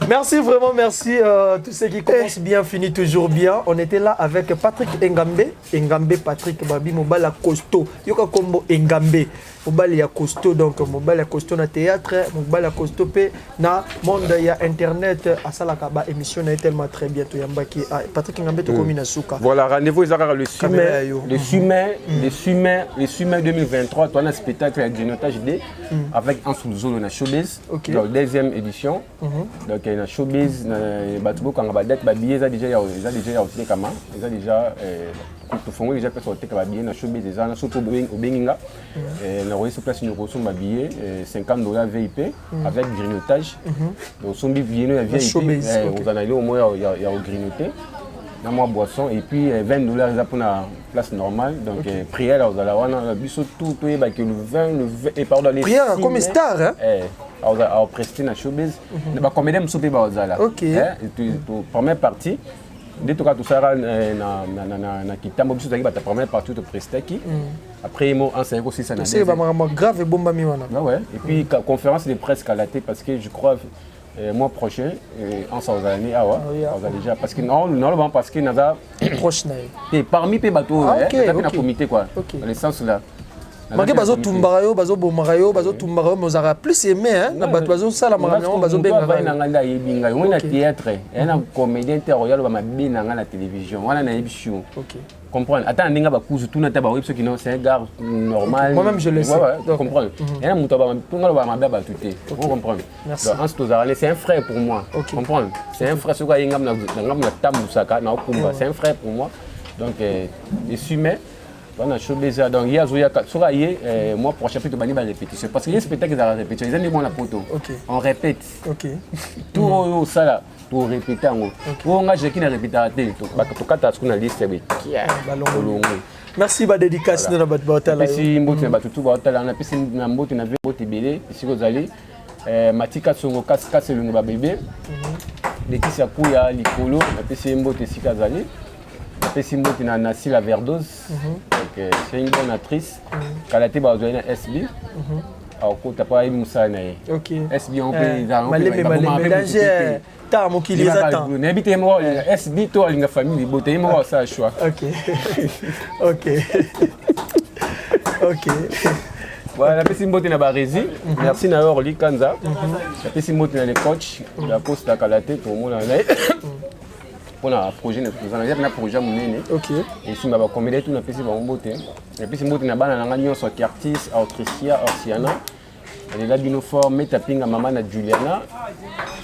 Merci vraiment, merci. Euh, tous ceux qui commencent eh. bien finissent toujours bien. On était là avec Patrick Engambe, Engambe Patrick Babi Mobala costaud. Yoka kombo Engambe, Mobala ya costaud donc Mobala ya costaud na théâtre, Mobala costaud pe na monde ya internet asalaka ba émission na tellement très bien toyambaki ah, Patrick Ngambe tokomi mm. na suka. Voilà, rendez-vous ezaka le 6 mai, le 6 mai, mm. le 6 mai, le 6 mai 2023, toi na spectacle ya Grignotage D mm. avec Ansu Zolo na Showbiz. Okay. Donc deuxième édition. Mm -hmm. Donc na Showbiz na bato bokanga ba date ba billets eza déjà ya eza déjà ya otekama, eza déjà euh, tofongoli déjà place oteka ba billets na Showbiz eza na surtout obengi nga. Eh, na royesi place noko osomba billet 50 eh, dollars vip mm. avec grignotage mm -hmm. osombi billet no ya vip eh, oza na eloko moko ya kogrignote na mwa boisson et puis 20 dollars eza mpona place normale donc okay. prière ozala wana biso tout toyebaki le 20 le 20 et pardon les prière akomi star hein? eh, aopreste na showbiz na bacomédien mosusu mpe baozala première partie nde toka tosalaka eh, na kitambo biso tozalaki bata première partie toprestaki mm. après ye mo ansa ye kosilisa na bamakambo grave ebombami wana ah ouais. et puis mm. conférence de presse kala te parce que je crois euh, mois prochain euh, ansa ozala ni awa ah ozala déjà parce que naloba parce que naza proche na ye te parmi mpe bato oyo ah, naza mpe na comité quoi dans le sens là make bazotumbaka yo bazobomaka yo bazotumbaka yo mais ozalaka plus aimé na bato bazosala makambo yango bazobengaka na ngai nde ayebi ngai omoni na théâtre eya na comédien te akoya loba mabe na ngai na télévision wana nayebi sio comprendre ata na ndenge bakuzu tuna ata baoyebi soki non c'est un gars normal moi-même je le sais comprendre eya na moto tunga loba mabe ya bato te o comprendre donc anse tozalaka c'est un frère pour moi comprendre c'est un frère soki aye ngambo na tambusaka na okumba c'est un frère pour moi donc essume wana showbiz donc ye azoyaka soki aye eh, mois prochain mpe tobandi barépétition parce que ye spectacle ezalaka répétition eza nde mwana poto on répète tout oyo osala torépéte yango oyo nga jeki na répétaka te tokataka soki na liste ya olongwe merci badédicace na bato baotala napesi mbote na bato tu baotala napesi na mbote na mbote ebele esika ozali eh, matika songo kasi elongi babebe mhm. letisia kuya likolo napesi ye mbote esika azali napesi mbote na nasi la verdose mm -hmm. donc euh, c'est une bonne actrice mm -hmm. kala te bazwai na sb mm -hmm. akokota mpo ayebi mosala na ye sb yango mpe ta mokili eza temps nayebi te ye moko alinga sb to alinga famille libota ye moko asala choix ok ok ok Voilà, napesi mbote na baresi mhm. merci na yo orli kanza mhm. napesi mbote na le coach ya poste kala te tomona na ye mpona projet na toza na na projet monene esimba bacomédien tout napesi bango mbote napesi mbote na bana na ngai nyonso kertis autricia orsiana nalela bino fort meta pinga mama na juliana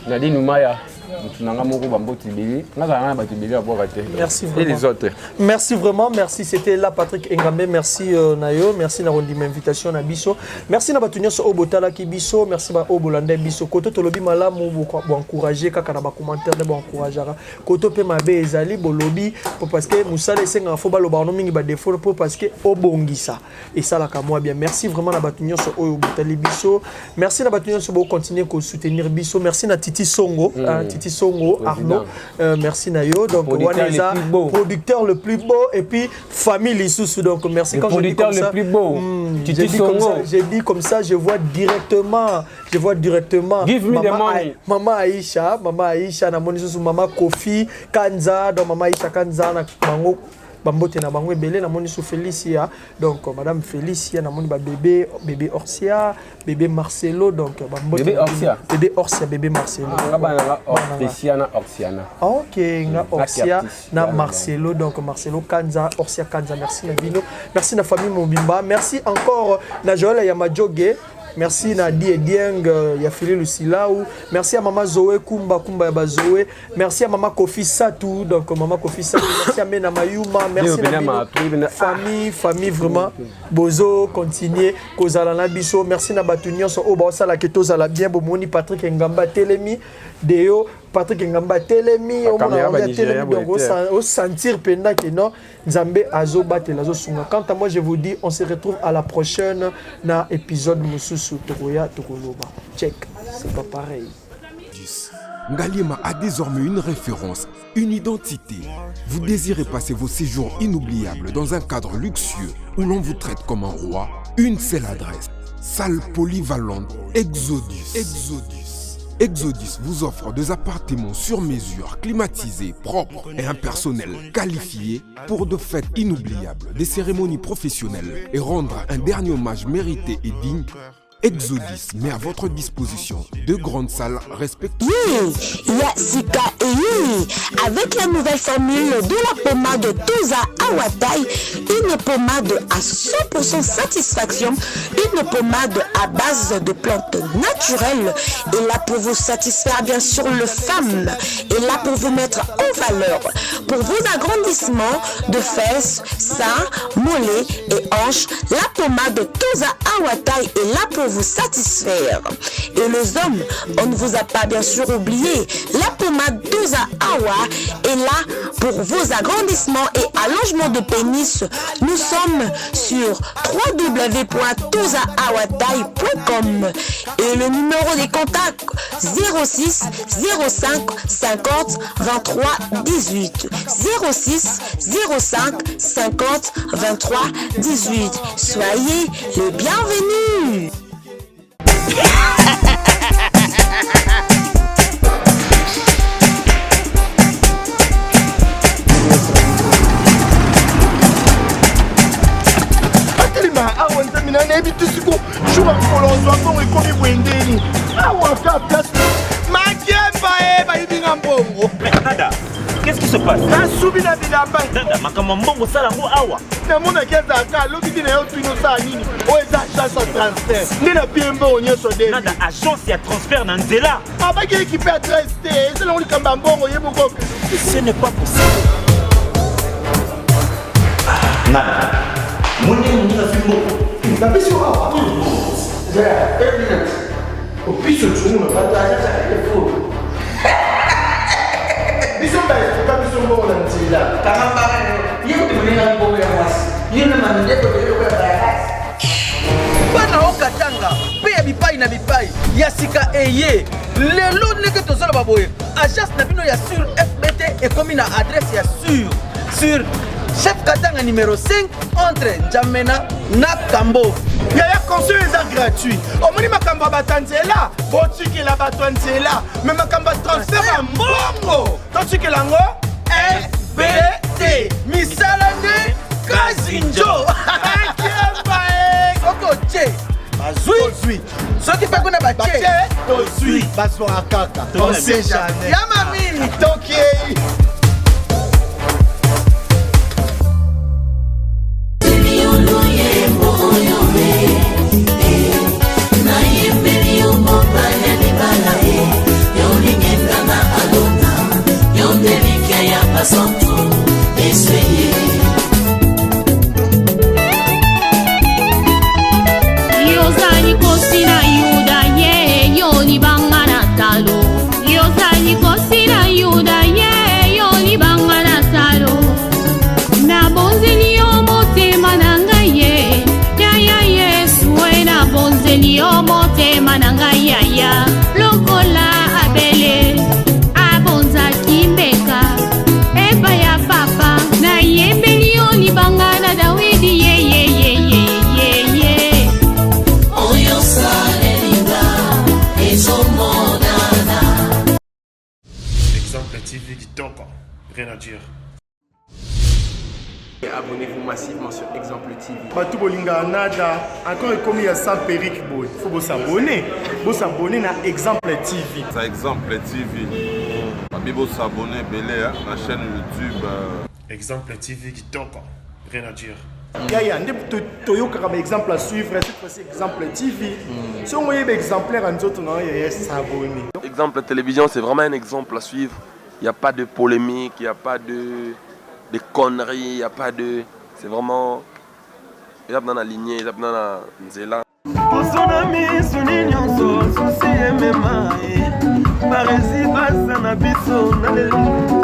nadine umaya motu na nga moko bambote ebele nga zala na bato ebele abwaka te merci et les autres merci vraiment merci c'était là Patrick Engambe merci euh, na yo merci na kondima invitation na biso merci na bato nyonso oyo botalaki biso merci ba oyo bolanda biso koto tolobi malamu boencourage kaka na bacommentaire nde boencourageaka koto mpe mabe ezali bolobi po parce que mosala esengaka fo balobaka no mingi badefo po parce que obongisa esalaka mwa bien merci vraiment na bato nyonso oyo botali biso merci na bato nyonso bocontinue kosoutenir biso merci na titi songo mm. hein, titi songo arnaud euh, merci na yo donc wana eza producteur le plus beau et puis famille lisusu donc merci le quand je dis comme le ça plus beau mm, je dis comme ça je dis comme ça je vois directement je vois directement Give me the money. maman Aisha maman Aisha na moni susu maman Kofi Kanza donc maman Aisha Kanza na bango bambote na bango ebele namoni su Felicia donc madame Felicia namoni ba bébé bébé Orsia bébé Marcelo donc bambote bébé Orsia bébé Orsia bébé Marcelo ah, nga bana nga Orsia na Orsiana ah, ok nga Orsia na Marcelo donc Marcelo Kanza Orsia Kanza merci na bino merci na famille Mobimba merci encore na Joël Yamajoge. Merci na Die Dieng euh, ya Philly Lusilau. Merci à maman Zoé Kumba Kumba ya ba Zoé. Merci à maman Kofi Satou donc maman Kofi Satou. Merci à Mena Mayuma. Merci na bino. Famille, famille vraiment. Bozo continuer kozala na biso. Merci na batu nyonso oyo baosala ke tozala bien bomoni Patrick Ngamba telemi Deo Patrick Ngamba telemi omona telemi donc o sentir penda que non Nzambe azo batela azo sunga. Quant à moi je vous dis on se retrouve à la prochaine na épisode mususu tokoya tokoloba. Check, c'est pas pareil. 10. Ngaliema a désormais une référence, une identité. Vous désirez passer vos séjours inoubliables dans un cadre luxueux où l'on vous traite comme un roi Une seule adresse. Salle polyvalente Exodus. Exodus. Exodus vous offre des appartements sur mesure, climatisés, propres et un personnel qualifié pour de fêtes inoubliables, des cérémonies professionnelles et rendre un dernier hommage mérité et digne Exodus met à votre disposition deux grandes salles respectueuses. Oui, Yassika et Avec la nouvelle formule de la pommade Toza Awatai, une pommade à 100% satisfaction, une pommade à base de plantes naturelles et là pour vous satisfaire bien sûr le femme, et là pour vous mettre en valeur, pour vos agrandissements de fesses, seins, mollets et hanches, la pommade Toza Awatai est là pour vous satisfaire. Et les hommes, on ne vous a pas bien sûr oublié, la pommade Toza Awa est là pour vos agrandissements et allongements de pénis. Nous sommes sur www.tozaawatai.com et le numéro des contacts 06 05 50 23 18 06 05 50 23 18. Soyez les bienvenus. atelema awa nzambe na nayebi te siko jour ya mokolo ozwa mbongo ekomi boye ndeni awa ka place makemba e bayibi nga mbongo nada qu'est-ce qui se passe nasubi na bilamba nada makambo ya mbongo osala yango awa namonaki azalaka alobi te na yo tuni osala nini oyo eza agence ya transfert nde na pie mbongo nyonso de nada agence ya transfert na nzela abaki ekipe adresse te eza nango likambo ya mbongo ye moko ce n'est pas possible nada moni moninga azwi mbongo napesi yo awa opiso tshumuna bato biso baestoka biso mbongo na nzela kanga mbanga yo ye kutu moninga mbongo ya mwasi yo na mamindeko lokola bayakasi bana o katanga mpe ya bipai na bipai ya sika eye lelo ndenge tozoloba boye agence na bino ya sur fbt ekomi na adresse ya sur sur chef katanga numero 5 entre njamena na kambo yaya conseil eza gratuit omoni makambo ya bato ya nzela botikela bato ya nzela me makambo ya transfert ya mbongo totikela yango fbt misala nde kazinjo soki otie bazwi soki mpe kuna batie tozwi bazwaka kaka on sait jamais ya mami tokiei Yozali kosi na Yuda ye yo libanga na talo Yozali kosi na Yuda ye yo libanga na talo Nabonzeli yo motema na ngai ye yaya Yesu e nabonzeli yo motema na ngai yaya lokola Abele abonzaki mbeka epai ya papa nayembeli yo libanga na Dawidi ye ye ye ye ye ye oyo salelinga ezomonana Exemple TV kitoko, rien à dire. Abonnez-vous massivement sur Exemple TV. bato bolingaka nada encore ekomi ya sans perruque boye fo bosabone bosabone na exemple tv Ça exemple TV. Babi bo s'abonner ebele hein, na chaîne YouTube. Exemple TV kitoko, rien à dire. Yaya nde toyokaka ba exemple à suivre, cette fois-ci exemple TV. Soki oyeba exemplaire ya nzoto na yo yaya, s'abonner. Exemple télévision, c'est vraiment un exemple à suivre. Il n'y a pas de polémique, il n'y a pas de conneries, il n'y a pas de. C'est vraiment. Eza na lignée, eza na nzela. Poso na misuni nyonso susi emema ye baresi baza na biso na lelo.